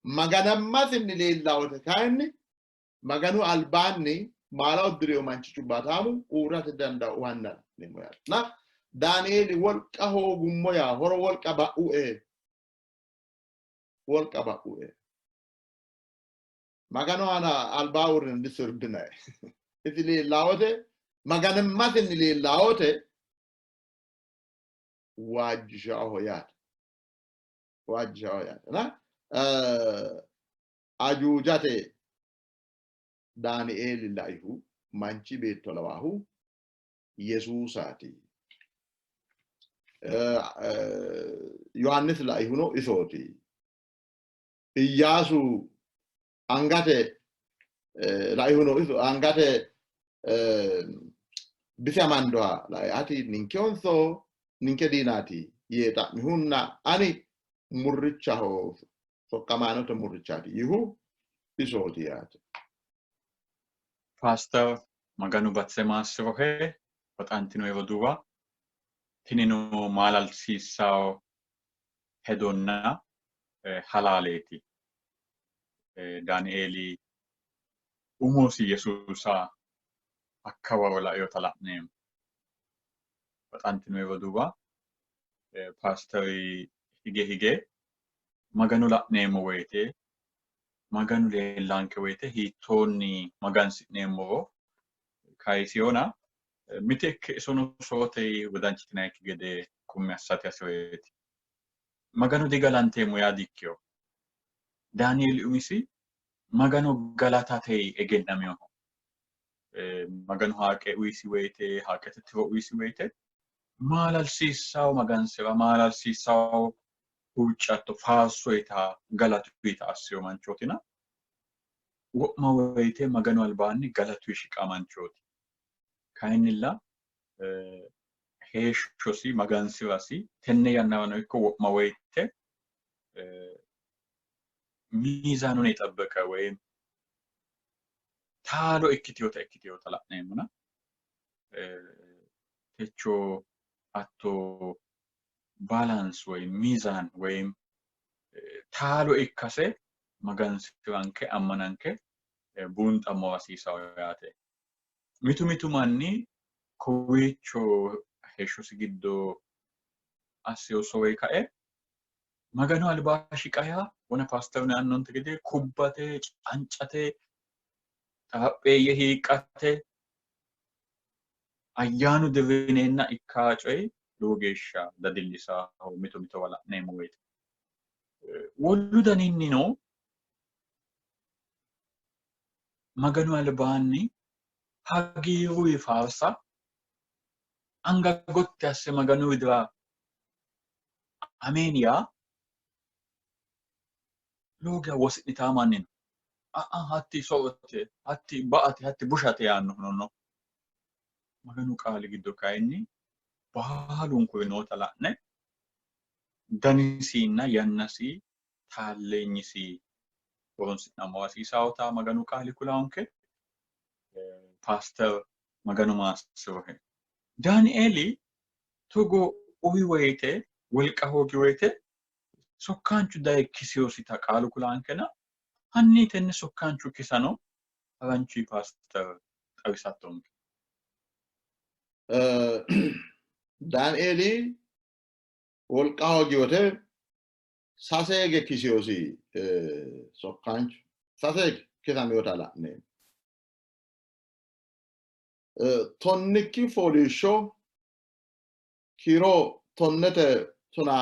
Maganammasinni leellaa wote kayinni Maganu albaanni maala uddi'rino manchi cubbaataamu uurrate dandaanno wanna la'neemmo yaate. Na Daanieeli wolqa hoogummo yaa horo wolqa ba'ue. Wolqa ba'ue. Maganu aana albaa uurrine disirbinayi. Isi leellaa wote maganimmasinni leellaa wote waajjishaho yaate. Waajjishaho yaate. Na ajuujate Daanieeli laihu manchi beetto lawaahu Yesuusaati. Yohaannisi laihuno isooti. Iyyaasu angate laihuno iso angate bise amandoha lae ati ninkehonso ninke diinaati yee xa'mihunna ani murrichaho soqqamaanote murrichaati yiihu isooti yaate. Paaster Maganu batise maassirohe baxantino roduuwa tinino maalalsiissawo hedonna halaaleeti. Daanieeli umosi Yesuusa hakkawaro lainota la'neemmo. Baxantino roduuwa paasteri hige hige Magano la'neemmo woyite Maganu leellanke woyite hiittoonni magansi'neemmoro kayisiyona miteekke isono sote wodanchitinannikki gede qummi assate hasi'reeti. Magano digalanteemmo yaa dikkino. Daanieeli umisi Magano galatate egennaminoho. Maganu haaqe uyisi woyite, haaqete tiro uyisi woyite maalalsiissawo magansi'ra, maalalsiissawo huuccatto, faarso yita, galatu yita assino manchootina wo'ma woyite Maganu albaanni galatu shiqa manchooti. Kayinnilla heeshshosi magansi'rasi tenne yannarano ikko wo'ma woyite miizaanun yexabbeqe woyim taalo ikkitinota ikkitinota la'neemmona techo hatto balance woyim miizaan woyim taalo ikkase magansi'ranke ammananke buunxammo hasiisawo yaate. Mitu mitu manni kowiicho heeshshosi giddo assino sowe kae Maganu albaa shiqa yaa wona paasteruno yaannonte gede kubbate, cancate, xarapheeyye hiiqqate ayyaanu dirrineenna ikkaa coyi lowo geeshsha dadillisaho mito mitowa la'neemmo woyte. Wolu daninnino Maganu albaanni hagiirruyi faarsa anga gotti asse Maganu widira ameen yaa lowo geya wosi'nitaa manni no. A'a hatti so'rote, hatti ba'ate, hatti bushate yaannohuno no. Maganu qaali giddo kayinni baalunkuri noota la'ne danisinna yannasi taalleenyisi horonsi'nammo hasiisaawota Maganu qaali kulaonke. Paaster Maganu maassirohe. Daanieeli togo uwi woyite wolqa hoogi woyite sokkaanchu daye kisiyosita qaalu kulaankena hanni tenne sokkaanchu kisano haranchu paaster xawisattonke. Daanieeli wolqa hoogi wote sase hige kisiyosi sokkaanchu sase hige kisamiyota la'neemmo. Tonnikki fooliishsho kiiro tonnete tona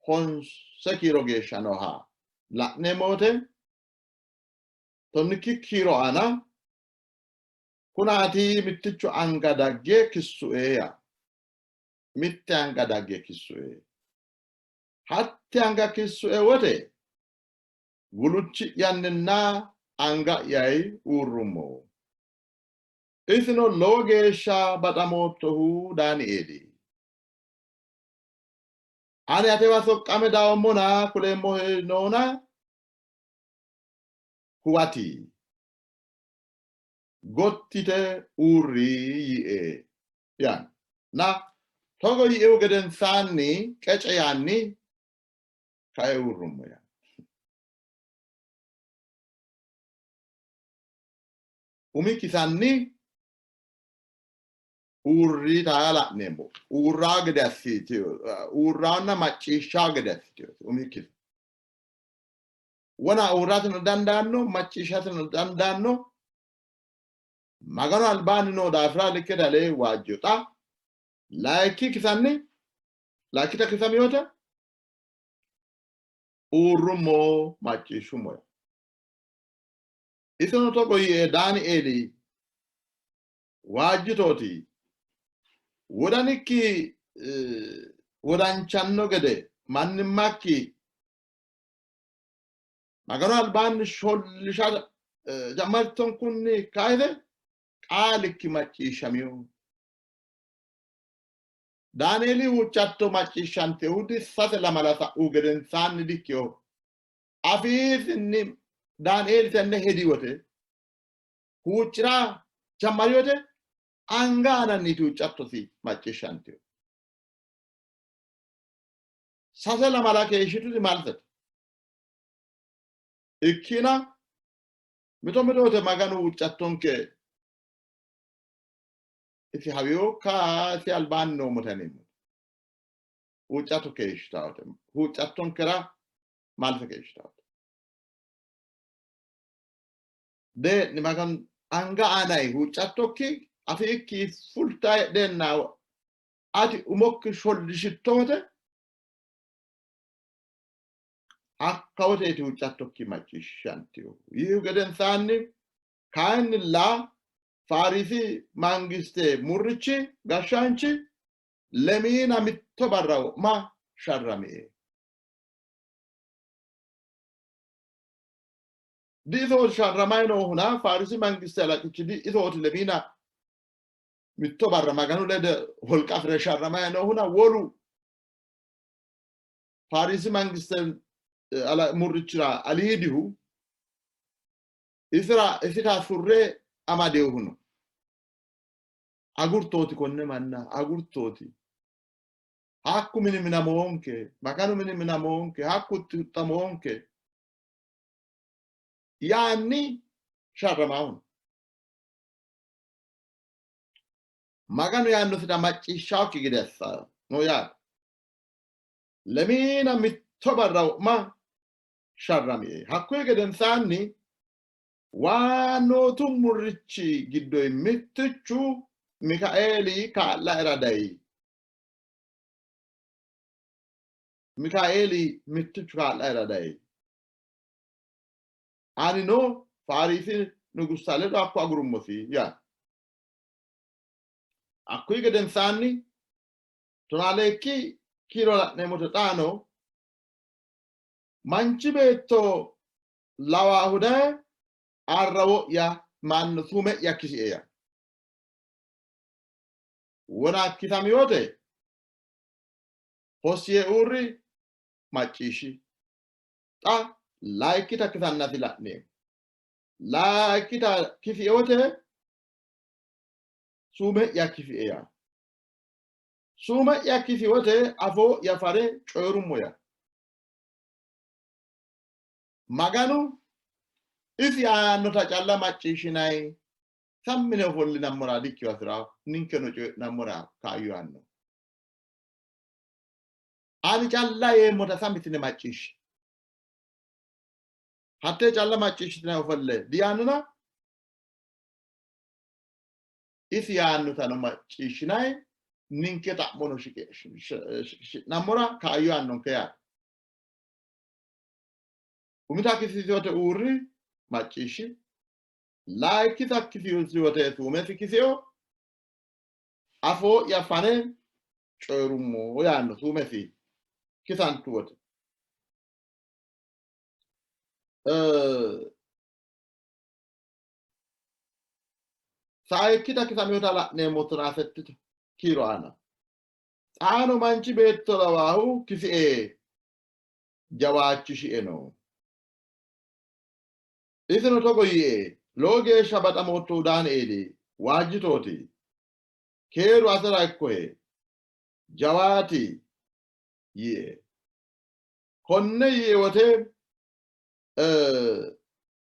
honse kiiro geeshsha nooha la'neemmo wote tonnikki kiiro aana kunaati mittichu anga dagge kissue yaa. Mitte anga dagge kissue. Hatte anga kissue wote guluchi'yanninna anga'yayi uurrummo. Isino lowo geeshsha baxamoottohu Daanieeli, ani atewa soqqame dawommona kuleemmohe noona huwati. Gotti yite uurri yiie yaanno. Na togo yiiehu gedensaanni qece yaanni kae uurrummo yaanno. Umi kisanni uurrita la'neemmo. Uurraa gede assitino, uurraanna macciishshaa gede assitino umi kisa. Wona uurrateno dandaanno, macciishshateno dandaanno. Maganu albaanni noo daafira likke dalee waajjo. Xa layikki kisanni, layikkita kisamiyote uurrummo macciishshummo. Isino togo yiie, Daanieeli, waajjitooti! Wodanikki wodanchanno gede mannimmakki Maganu albaanni shollisha jammartonkunni kayise qaalikki macciishshamino. Daanieeli huuccatto macciishshantehu sase lamala sa'u gedensaanni dikkino. Afiisinni Daanieeli tenne hedi wote huucci'ra jammari wote anga aananniiti huuccattosi macciishshantino. Sase lamala keeshshituti maltete. Ikkina mito mito wote Maganu huuccattonke isi hawiyokka isi albaanni noommote yineemmo. Huuccatto keeshshitawote huuccattonkera malte keeshshitawote. Dee'ni Maganu anga aanayi huuccattokki afiikki fulta heedheenna ati umokki shollishitto wote hakka woteeti huuccattokki macciishshantinohu. Yiihu gedensaanni kayinnilla Faarisi mangiste murrichi gashshaanchi lemiina mitto barra wo'ma sharramie. Di''isooti sharramay noohuna Faarisi mangiste halaqichi di''isooti lemiina mitto barra Maganu lede wolqa afi're sharramay noohuna wolu Faarisi mangiste murrichira aliidihu isira isita surre amadeehu no. Agurtooti konne manna agurtooti. Hakku mini minamoonke, Maganu mini minamoonke, hakku huxxamoonke yaanni sharramaahu no. Maganu yaannosita macciishshaakki gede assanno yaate. Lemiina mitto barra wo'ma sharramie. Hakkuyi gedensaanni waannootu murrichi giddoyi mittichu Mikaeeli kaa'laera dayi. Mikaeeli mittichu kaa'laera dayi. Anino Faarisi nugussa ledo hakko agurummosi yaa. Hakkuyi gedensaanni tonaalekki kiiro la'neemmote xaano manchi beetto lawaahu daye arrawo'ya mannu suume'ya kisie yaa. Wona kisamiyote hossi yee uurri macciishshi. Xa layikkita kisannasi la'neemmo. Layikkita kisiyote suume'ya kisie yaa. Suume'ya kisiyote afoo'ya fare coyi'rummo yaa. Maganu isi yaannota calla macciishshinanni sammine ofollinammora dikkino hasi'ranno, ninkeno coyi'nammora kaayyo aanno. Ani calla yeemmota sammitine macciishshe. Hattee calla macciishshitinanni ofolle diyaannona isi yaannotano macciishshinanni ninke xa'mono shiqishi'nammora kaayyo aannonke yaate. Umita kisisiyote uurri macciishshi, layikkita kisisiyote suumesi kisiyo, afoo'ya fane coyi'rummo yaanno suumesi kisantu wote. Sayikkita kisaminota la'neemmo tonaa settita kiiro aana. Xaano manchi beetto lawaahu kisie jawaachishie no. Isino togo yiie, Lowo geeshsha baxamoottohu Daanieeli, waajjitooti. Keeru atera ikkohe. Jawaati yiie. Konne yiie wote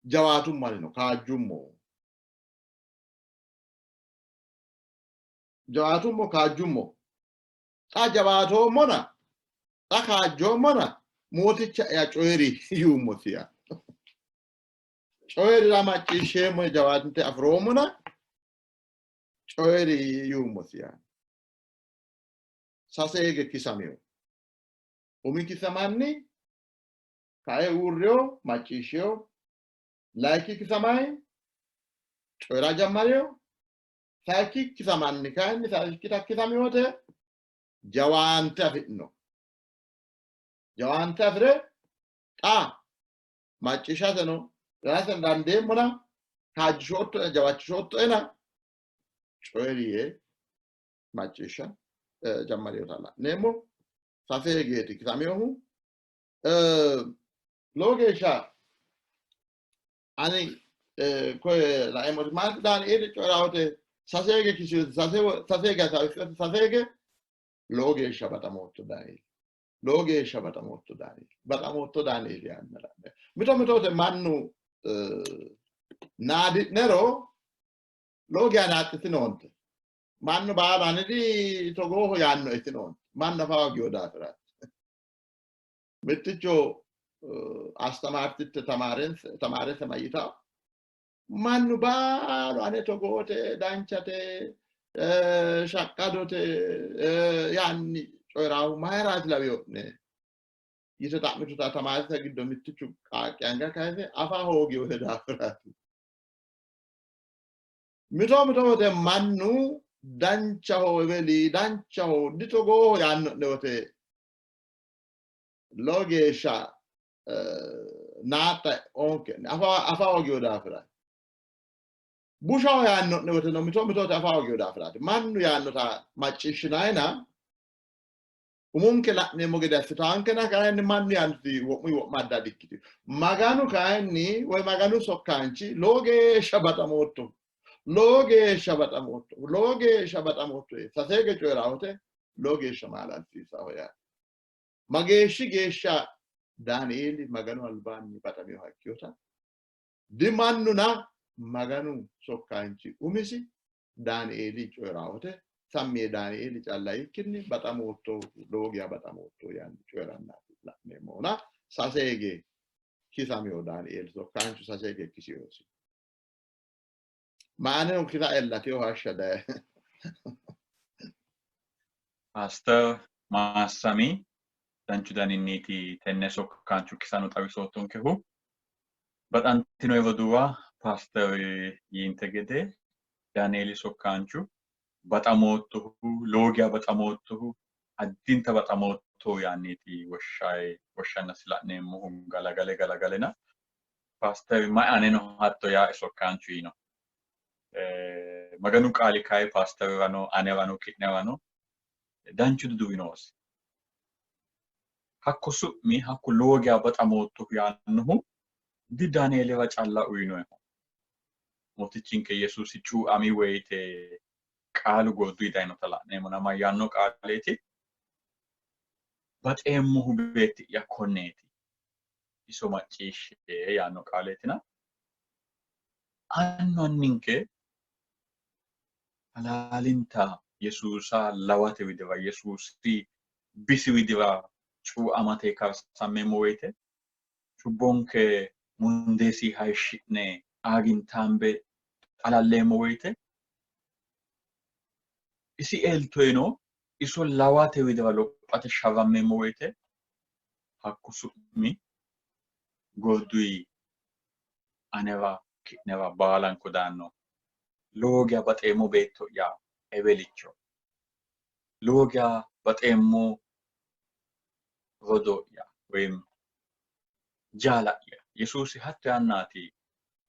jawaatummo anino kaajjummo. Jawaatummo kaajjummo. Xa jawaatoommona, xa kaajjoommona, mooticha'ya coyi'ri yuummosi yaa. Coyi'rira macciishsheemmo jawaante afi'roommona coyi'ri yuummosi yaa. Sase hige kisamino. Umi kisamanni kae uurriyo macciishshiyo. Layinki kisamayi coyi'ra jammariyo. Sayikki kisamanni kayinni sayikkita kisami wote jawaante afi'no. Jawaante afi're xa macciishshateno coyi'rateno dandeemmona kaajjishoottoe jawaachishoottoena coyi'ri yee macciishsha jammariyota la'neemmo. Sase higeeti kisaminohu. Lowo geeshsha ani koye laeemmoti maati Daanieeli coyi'ra wote sase hige kisiyote sase hige hasaawissiyote sase hige lowo geeshsha baxamootto Daanieeli lowo geeshsha baxamootto Daanieeli baxamootto Daanieeli yaanna la'neemmo. Mito mito wote mannu naadi'nero lowo geya naaxxitinoonte. Mannu baalu ani di togooho yaannoe yitinoonte. Mannu afawa giwo daafiraati. Mitticho astamaartitte tamaarese mayyitawo mannu baalu ane togoote danchate shaqqadote yaanni coyi'raahu mayiraati lawiyo'ne yite xa'mituta tamaarete giddo mittichu qaaqqi anga kayise afa hoogiyote daafiraati. Mito mito wote mannu danchaho eweli danchaho ditogooho yaanno'ne wote lowo geeshsha naaxxa oonke'ne afa hoogiyo daafira bushaho yaanno'ne woteno mito mito wote afa hoogiyo daafiraati. Mannu yaannota macciishshinayina umonke la'neemmo gede assitaankena kayinni mannu yaannoti wo'muyi wo'ma adda dikkitino. Maganu kayinni woy Maganu sokkaanchi lowo geeshsha baxamootto, lowo geeshsha baxamootto, lowo geeshsha baxamootto yee sase hige coyi'raa wote lowo geeshsha maalalsiisaho yaate. Mageeshshi geeshsha Daanieeli Maganu albaanni baxaminoha ikkinota dimannuna Maganu sokkaanchi umisi Daanieeli coyi'raa wote sammi yee Daanieeli calla ikkinni baxamootto, lowo geya baxamootto yaanni coyi'rannaati la'neemmohuna sase hige kisamino Daanieeli sokkaanchu sase hige kisinosi. Maaneno kisa ellateo hashsha daye. Paaster Maassami danchu daninniiti tenne sokkaanchu kisano xawisoottonkehu. Baxantino roduuwa Paaster yiinte gede Daanieeli sokkaanchu baxamoottohu, lowo geya baxamoottohu, addinta baxamoottohu yaanniiti woshshannasi la'neemmohu galagale galagalena. Paaster mayi aneno hatto yaae sokkaanchu yiino. Maganu qaali kayi paasterirano anerano ki'nerano danchu duduwi noosi. Hakku su'mi hakku lowo geya baxamoottohu yaannohu di Daanieelira calla uyinoeho. Mootichinke Yesuusi cuuami woyite qaalu gorduyi dayinota la'neemmona mayyaanno qaaleeti? Baxeemmohu beetti'ya konneeti, iso macciishshe yaanno qaaleetina annu anninke halaalinta Yesuusa lawate widira Yesuusi bisi widira cuuamate karsammeemmo woyite cubbonke mundeesi hayishshi'ne aagintaambe xalalleemmo woyite isi eltoyino iso lawate widira lophate sharrammeemmo woyite hakku su'mi gorduyi anera ki'nera baalanko daanno. Lowo geya baxeemmo beetto'ya Ewelicho, lowo geya Baxeemmo rodoo'ya woyim jaala'ya Yesuusi hatto yaannaati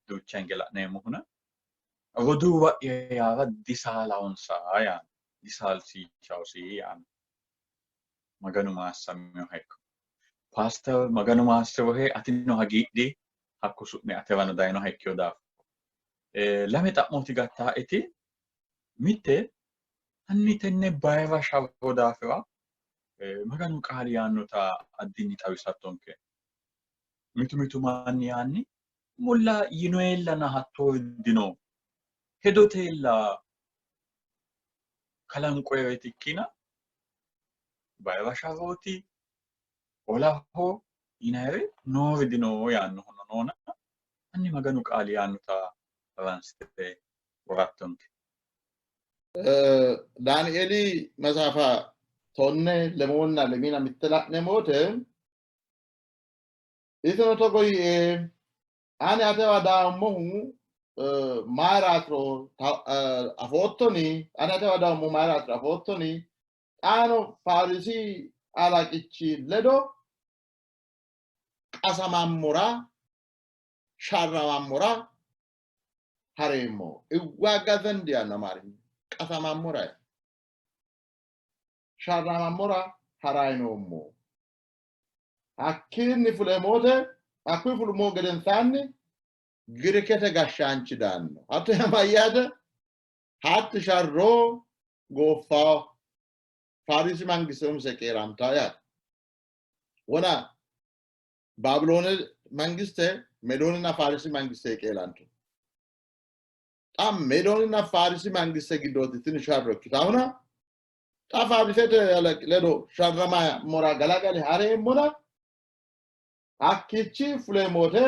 duucha hinge la'neemmohuna roduuwa'ya yaara disaalawonsa yaanno, disaalsiisawosi yaanno. Maganu maassaminoha ikko. Paaster Maganu maassirohe atino hagiidhi, hakku su'mi aterano dayinoha ikkino daafo. Lame xa'mooti gattaaeti. Mitte, hanni tenne bayira sharro daafira Maganu qaali yaannota addinni xawisattonke. Mitu mitu manni yaanni mulla yinoellana hattoori dino, hedoteella kalanqoyereeti ikkina bayira sharrooti, olaho yinayiri noori dino yaannohuno noona hanni Maganu qaali yaannota haransite worattonke. Daanieeli maxaafa tonne lemoonna lemiina mitte la'neemmo wote isino togo yiie, ani atewa daammohu mayiraatiro afoottoni? Ani atewa daammohu mayiraatiro afoottoni? Xaano Faarisi halaqichi ledo qasamammora sharramammora hareemmo. Iwwaagga ዘንድ yaanno Amaarinyu. Qasamammora sharramammora harayi noommo. Hakkiinni fuleemmote hakkuyi fulummo gedensaanni Girikete gashshaanchi daanno. Hatto yaa mayyaate? Hatti sharro gooffawo. Faarisi mangiste umise qeerantawo yaate. Wona Baabiloone mangiste Meedooninna Faarisi mangiste qeelantu. Xa Meedooninna Faarisi mangiste giddooti tini sharro ikkitahuna xa Faarisete ledo sharramammora galagale hareemmona hakkiichi fuleemmote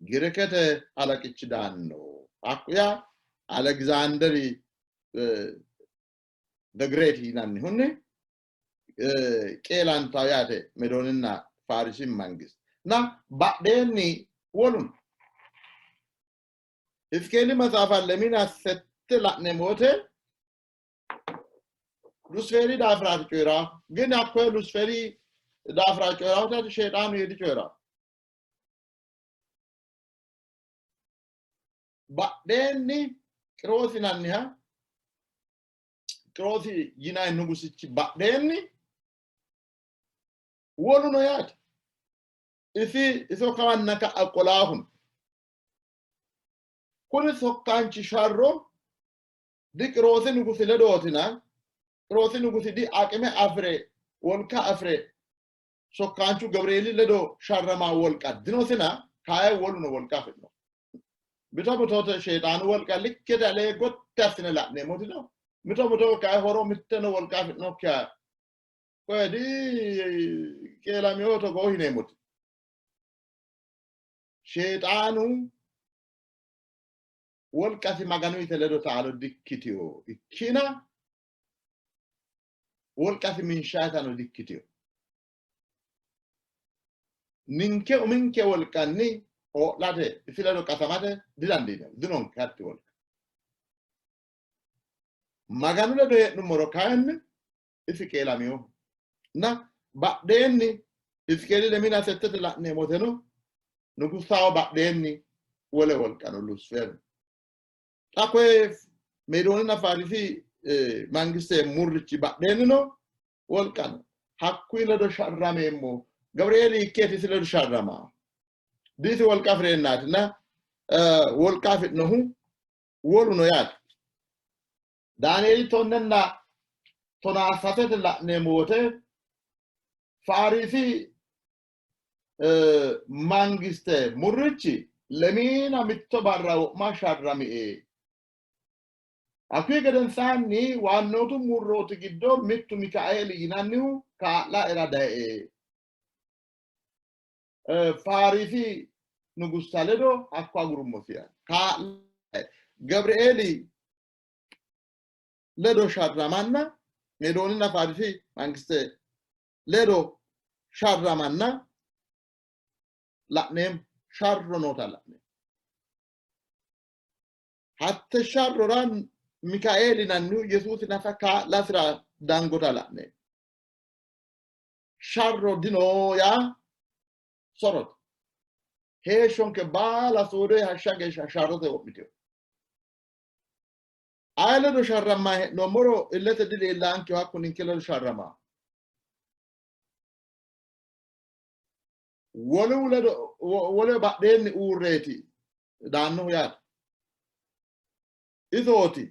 Girikete halaqichi daanno. Hakku yaa Aleksaanderi the Great yinannihunni qeelantawo yaate Meedooninna Faarisi mangiste. Na badheenni wolu no. Hizqeeli maxaafa lemina sette la'neemmo wote Lusifeeri daafiraati coyi'raahu. Gini hakkoye Lusifeeri daafira coyi'raahu Sheexaanu yee dicoyi'raahu. Badheenni Qiroosi yinanniha Qiroosi yinanni nugusichi badheenni wolu no yaate. Isi iso kawanna ka'a qolaahu no. Kuni sokkaanchi sharro di Qiroosi nugusi ledootina Qiroosi nugusi di aqime afire wolqa afire sokkaanchu Gabirieeli ledo sharrama wolqa dinosina kayi woluno wolqa afi'no. Mito mitote sheexaanu wolqa likkete alee gotti assine la'neemmoti no. Mito mito kayi horo mitteno wolqa afi'nokkiha koye di qeelamino togoo yineemmoti. Sheexaanu wolqasi Maganuyite ledo taalo dikkitino ikkina wolqasi minshaatano dikkitino. Ninke uminke wolqanni hoo'late isi ledo qasamate didandiineemmo, dinonke hatti wolqa. Maganu ledo hee'nummoro kayinni isi qeelaminoho. Na badheenni Hizqeeli lemina settete la'neemmoteno nugusaho badheenni wole wolqa no Lusiferu. Xa koye Meedooninna Faarisi mangiste murrichi badheenni no wolqa no. Hakkuyi ledo sharrameemmo. Gabirieeli ikkeeti isi ledo sharrama. Diisi wolqa afi'reennaatina wolqa afi'nohu wolu no yaate. Daanieeli tonnenna tonaa sasete la'neemmo wote Faarisi mangiste murrichi lemiina mitto barra wo'ma sharramie. Hakkuyi gedensaanni waannootu murrooti giddo mittu Mikaeeli yinannihu kaa'laera daye Faarisi nugussa ledo hakko agurummosi. Kaa'lae Gabrieeli ledo sharramanna Meedooninna Faarisi mangiste ledo sharramanna la'neemmo sharro noota la'neemmo. Hatte sharrora Mikaeeli yinannihu Yesuusi nafa kaa'lasira dangota la'ne sharro dino yaa sorote. Heeshshonke baala soodee hashsha geeshsha sharrote wo'mitino. Aye ledo sharramma hee'noommoro illete dileellaankeho, hakku ninke ledo sharramaa. Wolu ledo wole badheenni uurreeti daannohu yaate. Isooti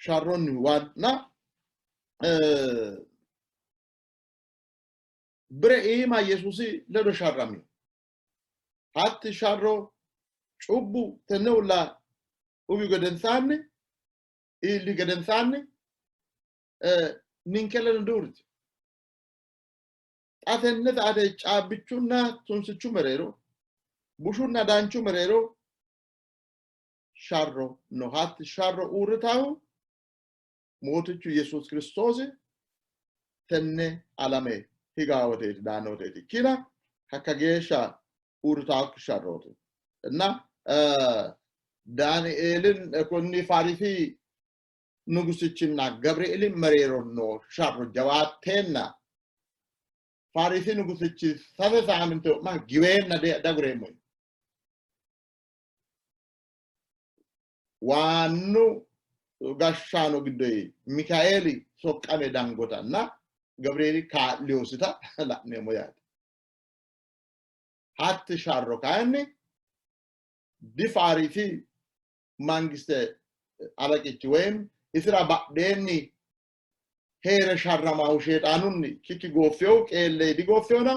sharronnihu waanna bire iima Yesuusi ledo sharrami. Hatti sharro cubbu tenne uulla uwi gedensaanni iilli gedensaanni ninke ledo diuurritino. Xa tenne saate caabbichunna tunsichu mereero, bushunna danchu mereero sharro no. Hatti sharro uurritahu Mootichu Yesuusi Kiristoosi tenne alame higaa woteeti daanno woteeti ikkina hakka geeshsha uurritaakki sharrooti. እና Daanieelin konni Faarisi nugusichinna Gabrieli mereero noo sharro jawaatteenna Faarisi nugusichi sase saaminte wo'ma giweenna dagureemmo yii. Waannu gashshaano giddoyi Mikaeeli soqqame dangotanna Gabrieli kaa'liyosita la'neemmo yaate. Hatti sharro kayinni difaarisi mangiste alaqichi woyim isira badheenni hee're sharramahu sheexaanunni kikki gooffehu qeelle digooffehona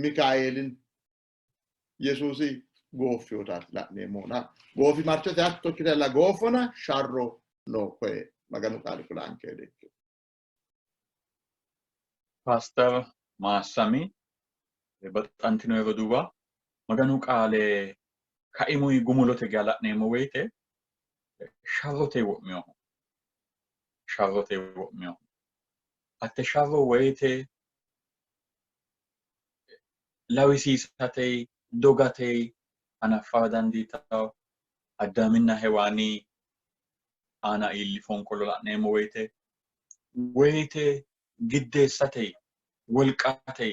Mikaeelin Yesuusi gooffehotaati la'neemmohuna. Goofimarchote hatto ikkitella gooffona sharro no koye Maganu qaali kulanke gede. Paaster Maassami baxxantino roduuwa Maganu qaale kaimuyi gumulote geya la'neemmo woyite sharrote wo'minoho. Sharrote wo'minoho. Hatte sharro woyite lawisiisate dogate hanaffara dandiitanno. Addaaminna Hewaani aana iilli fonqolo la'neemmo woyite woyite giddeessate wolqate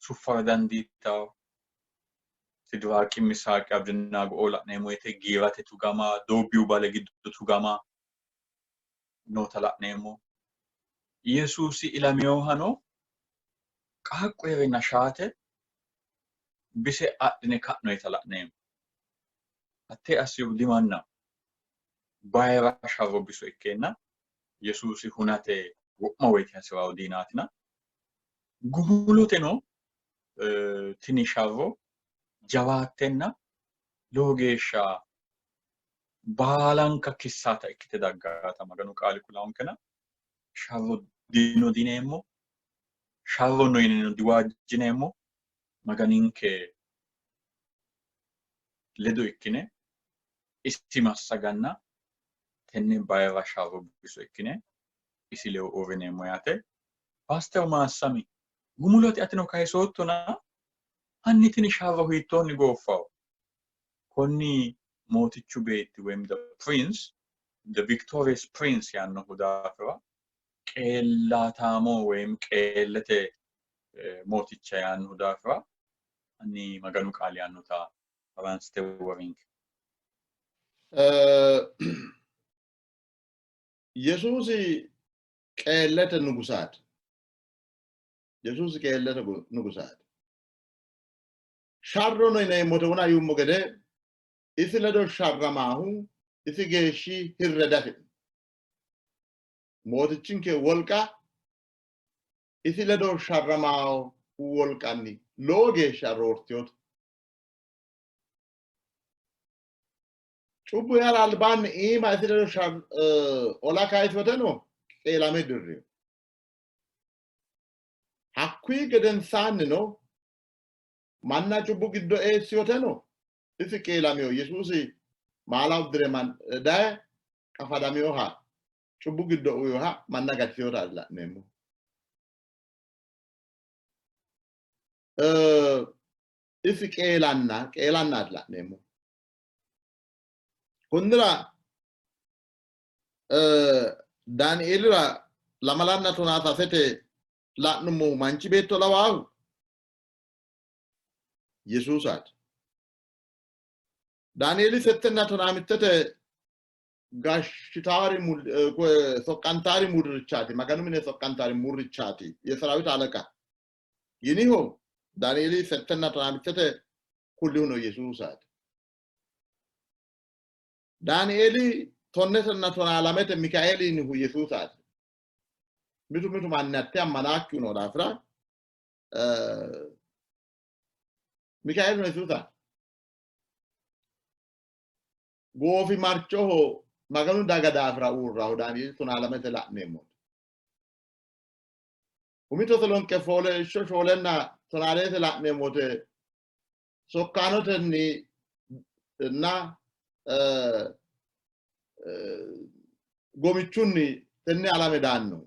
suffara dandiitanno. Sidiraaqi, Misaaqi, Abidinaago la'neemmo woyite giirate tugama, doobbiyu bale giddo tugama noota la'neemmo. Yesuusi ilaminohano qaaqqu hee'reenna shaate bise adhine ka'noyita la'neemmo. Hattee assihu dimanna bayira sharro biso ikkeenna Yesuusi hunate wo'ma woyite hasi'rawo diinaatina gumuloteno tini sharro jawaattenna lowo geeshsha baalanka kissaata ikkite daggaata Maganu qaali kulaonkena sharro dino dineemmo, sharro no yineno diwaajjineemmo. Maganinke ledo ikkine isi massaganna tenne bayira sharro biso ikkine isi ledo uurrineemmo yaate. Paaster Maassami, gumulote atino kayisoottona hanni tini sharro hiittoonni gooffawo? Konni mootichu beetti woyim the prince, the victorious prince yaannohu daafira qeellaataamo woyim qeellete mooticha yaannohu daafira hanni Maganu qaali yaannota haransite worinke. Yesuusi qeellete nugusaati. Yesuusi qeellete nugusaati. Sharrono yineemmote wona yuummo gede isi ledo sharramaahu isi geeshshi hirre dafi'no. Mootichinke wolqa isi ledo sharramaahu wolqanni lowo geeshsha roortinote. Cubbu yara albaanni iima isi ledo ola kayisoteno qeelame dirrino. Hakkuyi gedensaannino manna cubbu giddo eessiyoteno isi qeelamino. Yesuusi maala uddire daye qafadaminoha cubbu giddo uwinoha manna gatisinota la'neemmo. Isi qeelanna qeelannaati la'neemmo. Konnira Daanieelira 23 la'nummohu manchi beetto lawaahu Yesuusaati. Daanieeli 7 15 gashshitaari soqqantaari murrichaati, Maganu mine soqqantaari murrichaati, የሰራዊት አለቃ yinihu Daanieeli 7 15 kullihuno Yesuusaati. Daanieeli 12 Mikaeeli yinihu Yesuusaati. Mitu mitu manni hatte ammanaakkihu noo daafira Mikaeelino Yesuusaati. Goofimarchoho Maganu daga daafira uurrahu Daanieeli 12 la'neemmo. Umi Teselonqe 4:14 la'neemmote sokkaanotenni na gomichunni tenne alame daanno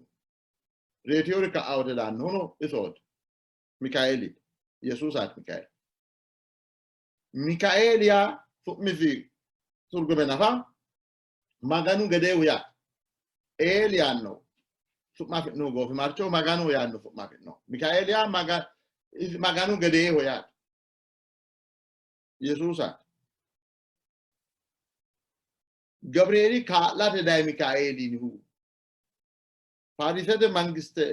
reetiyori ka'awote daannohuno isooti. Mikaeeli Yesuusaati. Mikaeeli, Mikaeeli yaa su'misi turgume nafa Maganu gedeehu yaa Eel yaanno su'ma afi'nohu goofimarchoho Maganu yaanno su'ma afi'nohu Mikaeeli yaa Maganu gedeeho yaate. Yesuusaati. Gabrieli kaa'late dayi Mikaeeli yinihu Faarisete mangiste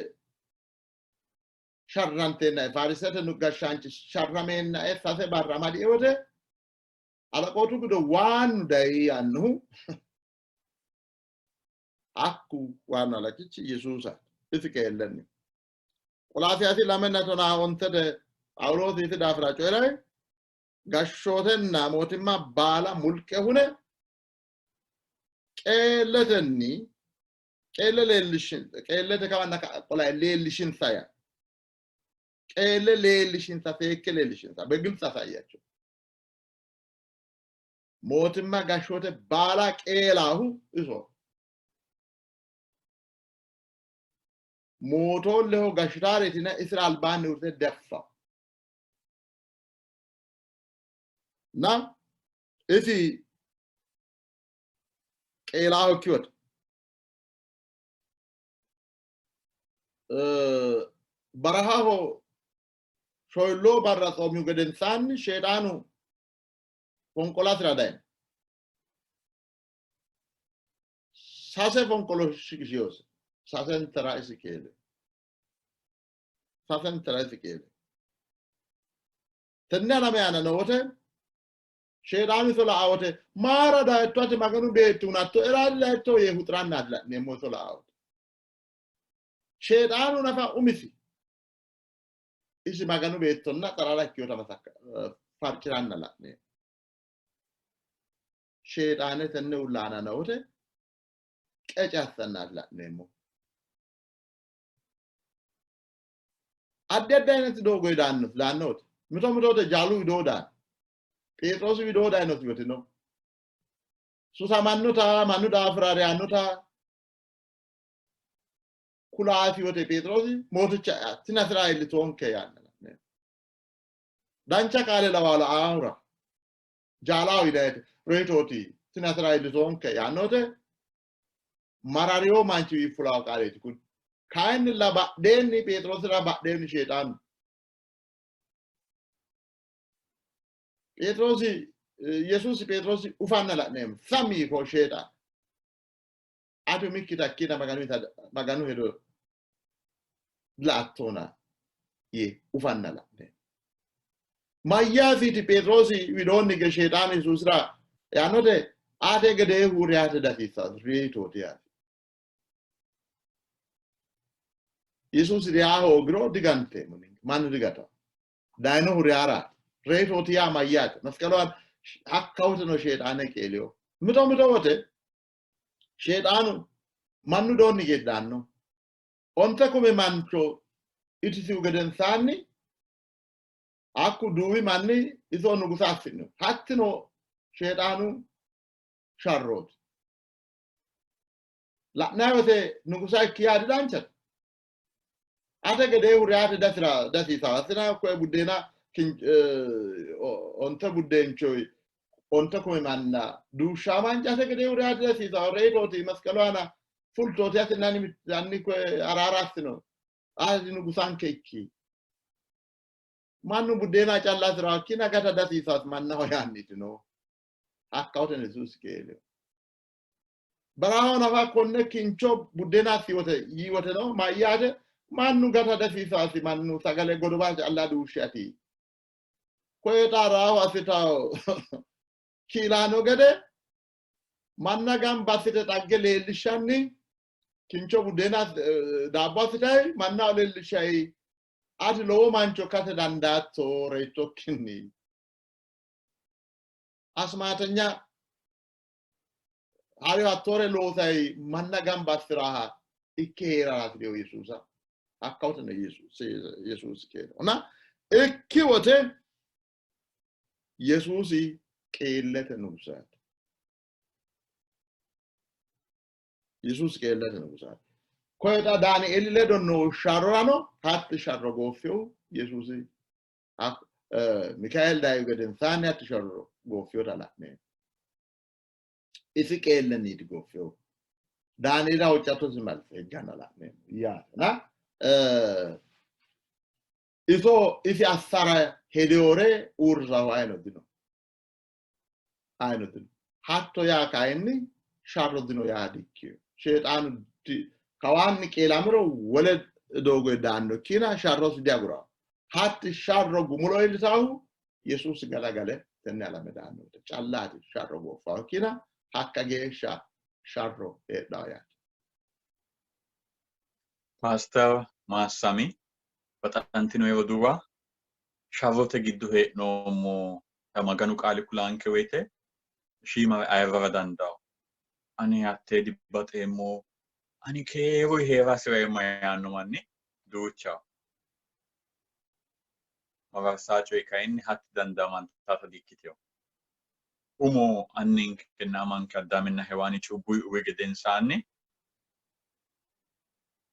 sharranteennae Faarisete gashshaanchi sharrameennae 3 barra amadie wote alaqootu giddo waannu dayi yaannohu hakku waannu alaqichi Yesuusaati. Isi qeellenni. Qolaasiyaasi 2:15 Phaawuloosi isi daafira coyi'ray gashshootenna mootimma baala mulqe hune qeelletenni qeelle leellishin qeellete kawanna ka'a qola leellishinsa yaa qeelle leellishinsa seekke leellishinsa በግልጽ አሳያቸው። Mootimma gashshoote baala qeelaahu iso mootoolleho gashshitaareetina isira albaanni uurrite deffa na isi qeelaaho ikkiwote barahaho shoyilloo barra tsoomihu gedensaanni Sheexaanu fonqolasira dayino. Sase fonqolo shiqishiyose, sasentera isi qeele, sasentera isi qeele. Tenne alame aana noo wote Sheexaanu iso la'a wote maara dayitto ati Maganu beetti hunatto eraali dayitto yee huxirannaati la'neemmo iso la'a wote. Sheexaanu nafa umisi isi Maganu beettonna xarara ikkinota farciranna la'neemmo. Sheexaane tenne uulla aana noo wote qece assannaati la'neemmo. Addi addi አይነት doogo daanno wote mito mito wote jaalu widoo daanno Pheexiroosi widoo dayinosi wote no susamannota mannu daafira reyannota kulaasi wote Pheexiroosi mooticha tina iillitoonke yaanna la'neemmo. Dancha qaale lawaa la'aahura jaalaho yinayete reyitooti tina iillitoonke yaanno wote marariyo manchi fulawo qaaleeti kun. Kayinnilla badheenni Pheexiroosira badheenni Sheexaanu Pheexiroosi Yesuusi Pheexiroosi ufanna la'neemmo. Sammi yii koo Sheexaan. Ati umikki takkiina Maganu hedo la''attona yee ufanna la'neemmo. Mayyaasiiti Pheexiroosi widoonni hige Sheexaanu Yesuusira yaannote ate gedeehu reyate dasiissanno reyitooti yaate. Yesuusi reyaa hoogiro diganteemmo ninke mannu digatanno. Dayinohu reyaraati. Reyitooti yaa mayyaate? Masqalu aana hakka woteno Sheexaane qeeliyo. Mito mito wote Sheexaanu mannu doonni geeddaanno. 9,000 mancho itisihu gedensaanni hakku duuwi manni iso nugusa assi'no. Hattino Sheexaanu sharrooti. La'nanni wote nugusa ikki yaa didanchate. Ate gedeehu reyate dasira dasiisawo. Asina koye buddeena onte buddeencho 10,000 manna duushshaa mancate gedeehu reya dihasiisawo. Reyitooti, masqalu aana fultooti, atinna anni koye araara assino. Ati nugusanke ikki. Mannu buddeena calla hasi'rawo, hakkiina gata dihasiisaasi mannaho yaanniiti no. Hakkawote Yesuusi qeelino. Barahaho nafa konne kincho buddeena assi wote yii wote no mayyaate mannu gata dihasiisaasi, mannu sagale godowa calla duushshe ati. Koye xa raaho assitawo kiilaano gede manna gamba assite xagge leellishshanni kincho buddeena daabbo assitayi mannaho leellishshayi ati lowo mancho ikkate dandaatto reyittokkinni. Asmaatenya hari hattoore loosayi manna gamba assiraha ikke hee'rara hasi'rino Yesuusa. Hakkawoteno Yesuusi keeno. Na ikki wote Yesuusi qeellete nugusaati. Yesuusi qeellete nugusaati. Koye xa Daanieeli ledo noo sharrorano hatti sharro gooffehu Yesuusi Mikaeel dayihu gedensaanni hatti sharro gooffehota la'neemmo. Isi qeellenniiti gooffehu. Daanieelira huuccattosi malse higganna la'neemmo yaate. Na iso isi assara hedewore uurrisahu ayino dino. Ayino dino. Hatto yaa kayinni sharro dino yaa dikkino. Sheexaanu kawaanni qeelamiro wole doogo daanno ikkiina sharrosi diagurawo. Hatti sharro gumulo iillitaahu Yesuusi galagale tenne alame daanno wote callaati sharro gooffawo ikkiina hakka geeshsha sharro heedhawo yaate. Paaster Maassami, baxantino roduuwa, sharrote giddo hee'noommo Maganu qaali kulanke woyte shiimare ayirrara dandawo. Ani hattee dibaxeemmo, ani keeru hee'ra hasi'reemmo yaanno manni duuchaho. Mararsaa coyi kayinni hatti dandaamantaata dikkitino. Umo anninkenna amanke Addaaminna Hewaani cubbuyi uwi gedensaanni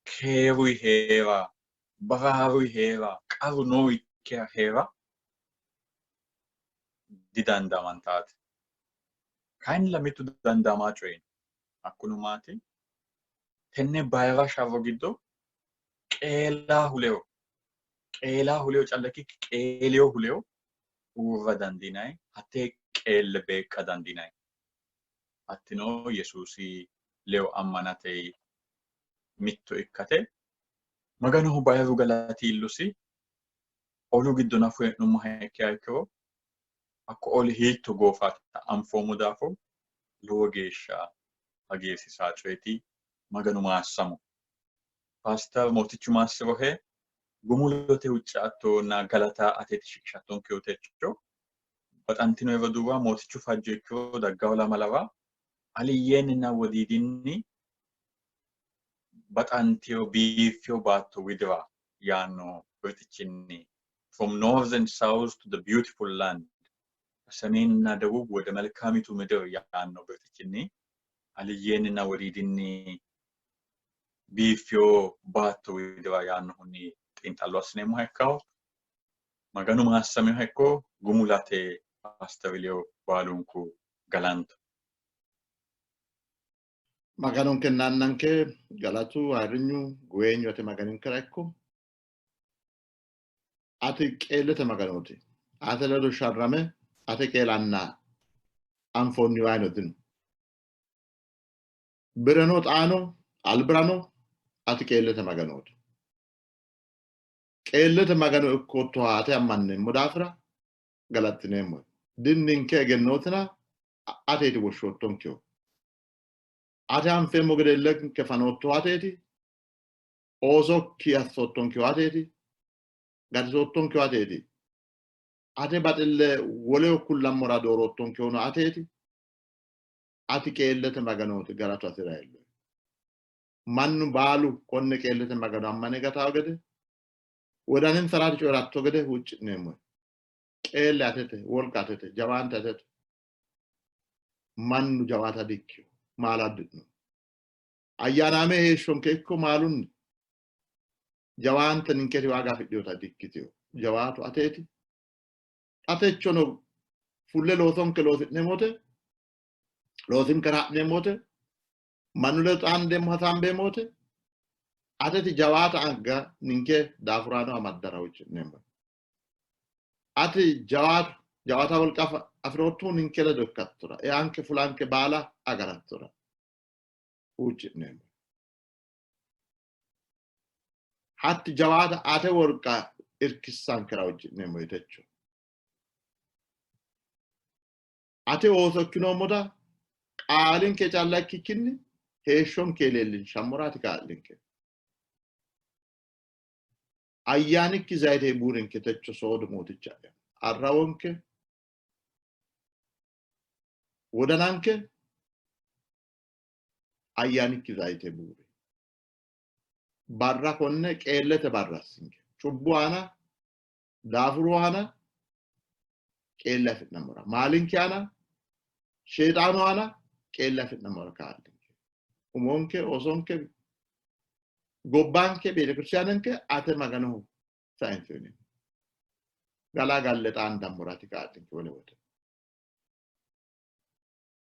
keeruyi hee'ra, baraaruyi hee'ra, qarru nookkiha hee'ra didandaamantaate. Kayinnilla mittu dandaamaa coyi no. Hakkuno maati? Tenne bayira sharro giddo qeelaa huleyo, qeelaa huleyo calla ikkikki qeeliyo huleyo uurra dandiinanni, hattee qeelle beeqqa dandiinanni. Hattino Yesuusi leyo ammanate mitto ikkate Maganoho bayiru galati iillosi. Olu giddo nafu hee'nummoha ikkiha ikkiro hakko oli hiitto goofaata anfoommo daafo lowo geeshsha hagiirsiisaa coyeeti. Maganu maassamo. Paaster Mootichu maassirohe. Gumulote huuccattonna galata ateeti shiqishattonkehu techo. Baxantino roduuwa Mootichu fajjo ikkiro daggawo lamalara aliyyeenninna wodiidinni baxantino biiffino baatto widira yaanno birxichinni From North and South to the Beautiful Land ከሰሜንና ደቡብ ወደ መልካሚቱ ምድር yaanno birxichinni aliyyeenninna wodiidinni biiffino baatto widira yaannohunni xiinxallo assineemmoha ikkawo. Maganu maassaminoha ikko gumulate Paaster Liyo baalunku galanto. Maganonkenna Annanke galatu, ayirrinyu, guweenyu ate Maganinkera ikko. Ati qeellete Maganooti. Ate ledo sharrame ate qeelanna anfoonnihu ayino dino. Bireno xaano albirano ati qeellete Maganooti. Qeellete Magano ikkoottoha ate ammanneemmo daafira galattineemmohe. Dinninke egennootina ateeti woshshoottonkehu. Ate anfeemmo gede illenke fanoottohu ateeti. Oosokki assoottonkehu ateeti. Gatisoottonkehu ateeti. Ate baxille woleho kullammora dooroottonkehuno ateeti. Ati qeellete Maganooti, galatu atera iillohe. Mannu baalu konne qeellete Magano ammane gatawo gede, wodaninsara ati coyi'ratto gede huucci'neemmohe. Qeelle atete, wolqa atete, jawaante atete. Mannu jawaata dikkino, maala addi'no. Ayyaanaame heeshshonke ikko maalunni jawaante ninketi waaga afidhinota dikkitino. Jawaatu ateeti. Atechono Fulle loosonke loosi'neemmo wote, loosinkera ha'neemmo wote, mannu ledo xaandeemmo hasaambeemmo wote, ateti jawaata anga ninke daafuraano amaddara huucci'neemmo. Ati jawaata wolqa afiroottohu ninke ledo ikkattora, eanke fulanke baala agarattora huucci'neemmo. Hatti jawaata ate wolqa irkissankera huucci'neemmo yitecho. Ate ooso ikkinoommota qaalinke calla ikkikkinni heeshshonke leellinshammora ati kaa'linke. Ayyaanikki zayite buurinke techo soodo mooticha'ya. Arrawonke, wodananke ayyaanikki zayite buuri. Barra konne qeellete barra assinke. Cubbu aana, daafuru aana qeelle afi'nammora, maalinke aana, sheexaanu aana qeelle afi'nammora kaa'linke. Umonke, oosonke, gobbanke, beetekiristaanenke ate Maganoho sayinse uyineemmo. Galaa galle xaandammora ati kaa'linke wole wote.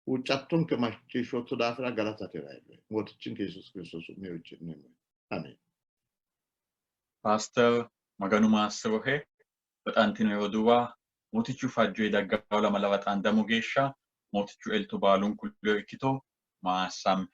Huuccattonke macciishshootto daafira galata atera iillo. Mootichinke Yesuus Kiristoosi su'minni huucci'neemmo. Ameen. Paaster Maganu maassi'rohe. Baxantino roduuwa, Mootichu fajjoyi daggawo lamalawa xaandammo geeshsha Mootichu elto baalunku ledo ikkito. Maassamme.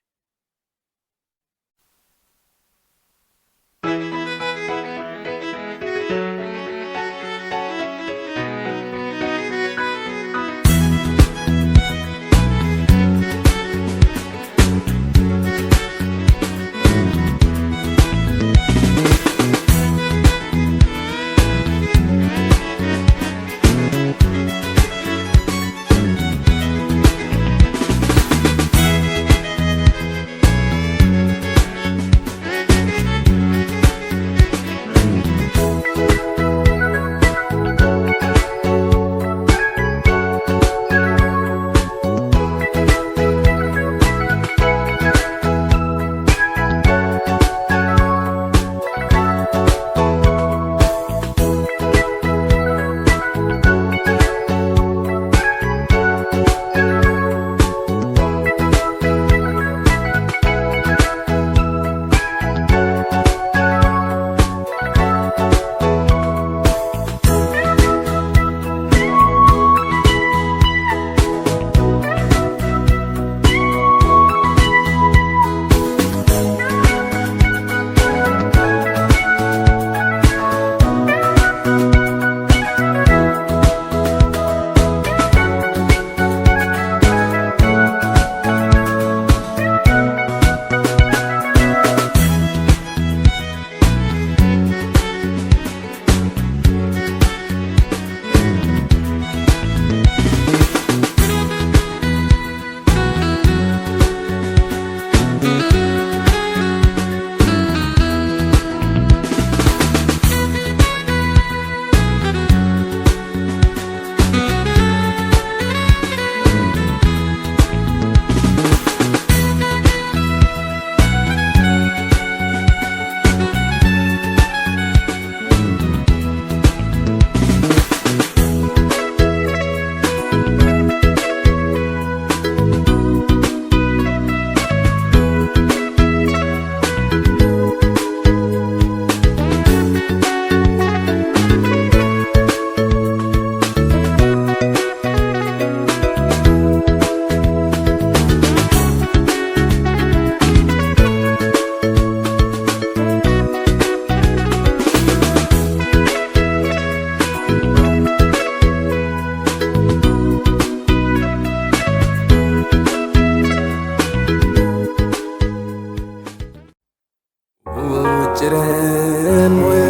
Huuccireemmohe,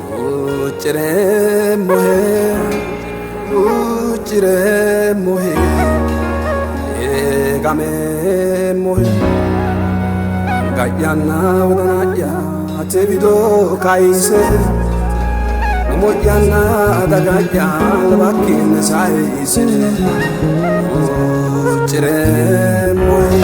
huuccireemmohe, huuccireemmohe, eegameemmohe. Anga'yanna wodana'ya ate wido kayise, umo'yanna daga'ya albakkiinni sayise, huuccireemmohe.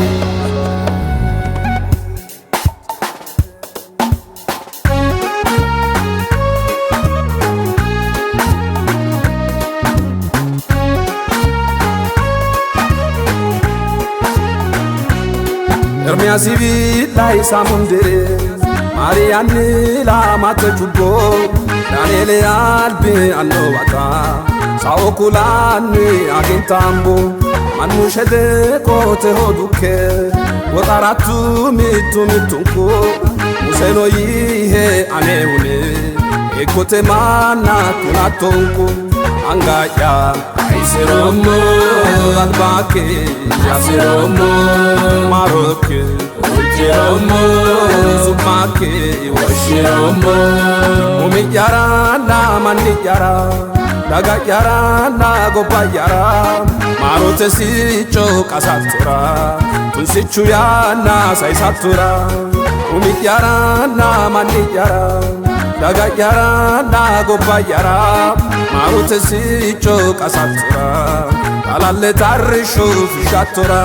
Ermiyaasi wi'lay samundire Maariyaanni lamate cubbo Danieli albi annowata Sao kulanni agintambo Mannu shede qoteho dukke Woxarattu mittu mittunku Museno yihe anehune Eeggote manna kulattonku Anga'ya kayisiroommo albaakki assiroommo maarokki huucciroommo su'makki woshshiroommo umi'yaranna manni'yara daga'yaranna gobba'yara maarote sicco qasattora tunsichu yanna sayisattora umi'yaranna manni'yara daga'yaranna gobba'yara maarote sicco qasattora xalalle tarrishu fushshattora.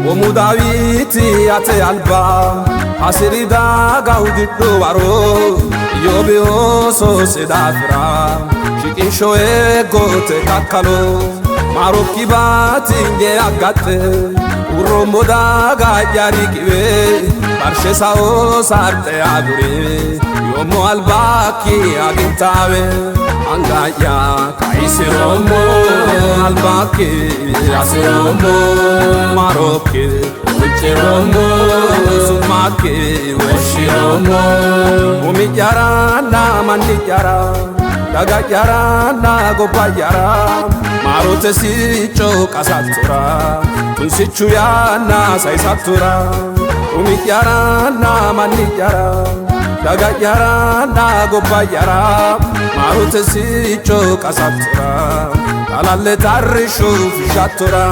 Womu Daawiti ate alba hasiri daga hudidhu waro Iyyoobi oososi daafira shiqinsho eeggote kakkalo maarokki batinye aggaxxe urroommo daga'ya riqiwe barshe sao sarxe agure yoommo albakki agintaawe anga'ya kayisiroommo albakki assiroommo maarokki huucciroommo su'makki woshshiroommo umi'yaranna manni'yara daga'yaranna gobba'yara maarote sicco qasattora tunsichu yanna sayisattora umi'yaranna manni'yara daga'yaranna gobba'yara maarote sicco qasattora xalalle tarrishu fushshattora.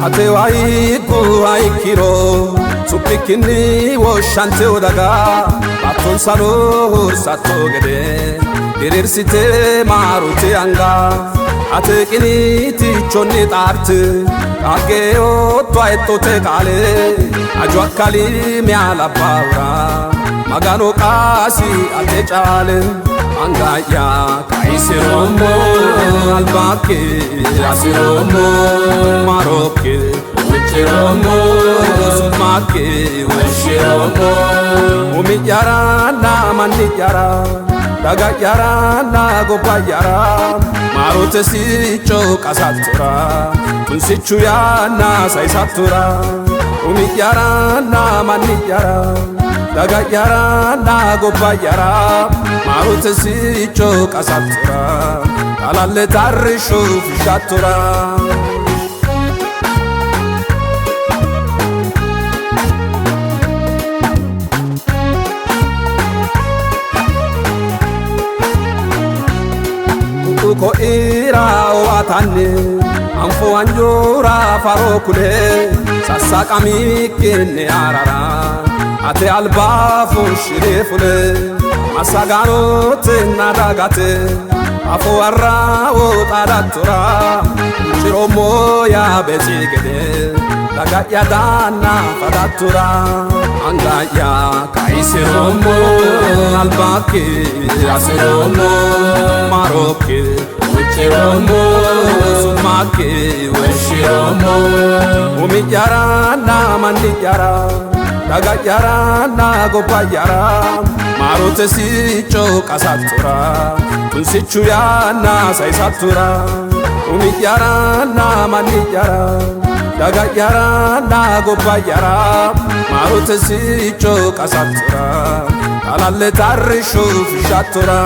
Atewa higgu ikkiro su'mikkinni woshshanteyo daga baattonsano hursatto gede diriirsite maarote anga ate qiniitichonni xaarte qaagge yootto hexxote qaale aju akkali mi'a labbaahura Magano qaasi ate caale anga'ya kayisiroommo albakki assiroommo maarokki huucciroommo su'makki woshshiroommo umi'yaranna manni'yara daga'yaranna gobba'yara maarote sicco qasattora tunsichu yanna sayisattora umi'yaranna manni'yara daga'yaranna gobba'yara maarote sicco qasattora xalalle tarrishu fushshattora. Ko'ira owaatanni anfo wanjoora faro kule sassaqamikkinni arara ate alba fushshire fule massagaanotenna dagate afo warrawo xaadattora huucciroommo Yaabeetsi gede daga'ya daanna fadattora anga'ya kayisiroommo albakki assiroommo maarokki huucciroommo su'makki woshshiroommo umi'yaranna manni'yara daga'yaranna gobba'yara maarote sicco qasattora tunsichu yanna sayisattora umi'yaranna manni'yara daga'yaranna gobba'yara maarote sicco qasattora xalalle tarrishu fushshattora.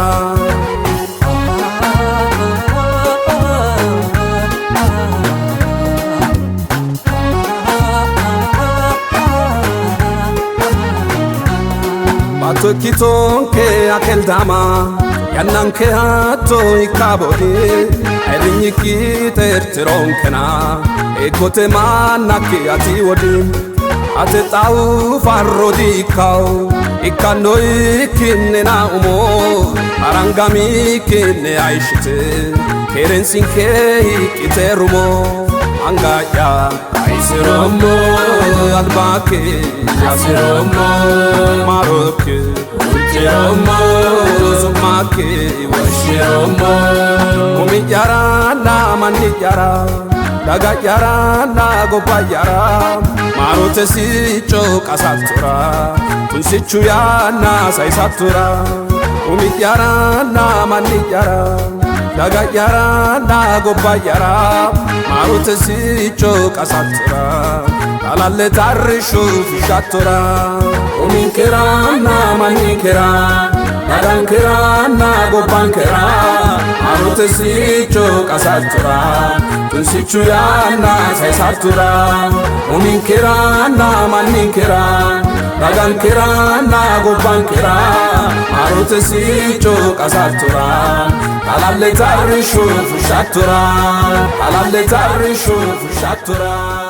Baatto ikkitonke akeldama yannanke hatto ikka boodi ayirrinyikki xeertironkena eeggote mannakki ati wodi Ate xawu farro diikkaw ikkanno ikkinnina umo arangami ikkinne ayishite keerensinke hiqqite rumo anga'ya ayisiroommo albaake yasiroommo maarokke hucciroommo su'makke woshshiroommo umi'yaranna manni'yara daga'yaranna gobba'yara maarote sicco qasattora tunsichu yaanna sayisattora umi'yaranna manni'yara daga'yaranna gobba'yara maarote sicco qasattora talalle tarrishu fushshattora uminkeranna manninkera dagankeranna gobbankera maarote sicco qasattora tunsichu yaanna sayisattora uminkeranna manninkera dagankeranna gobbankera maarote sicco qasattora talalle tarrishu fushshattora talalle tarrishu fushshattora.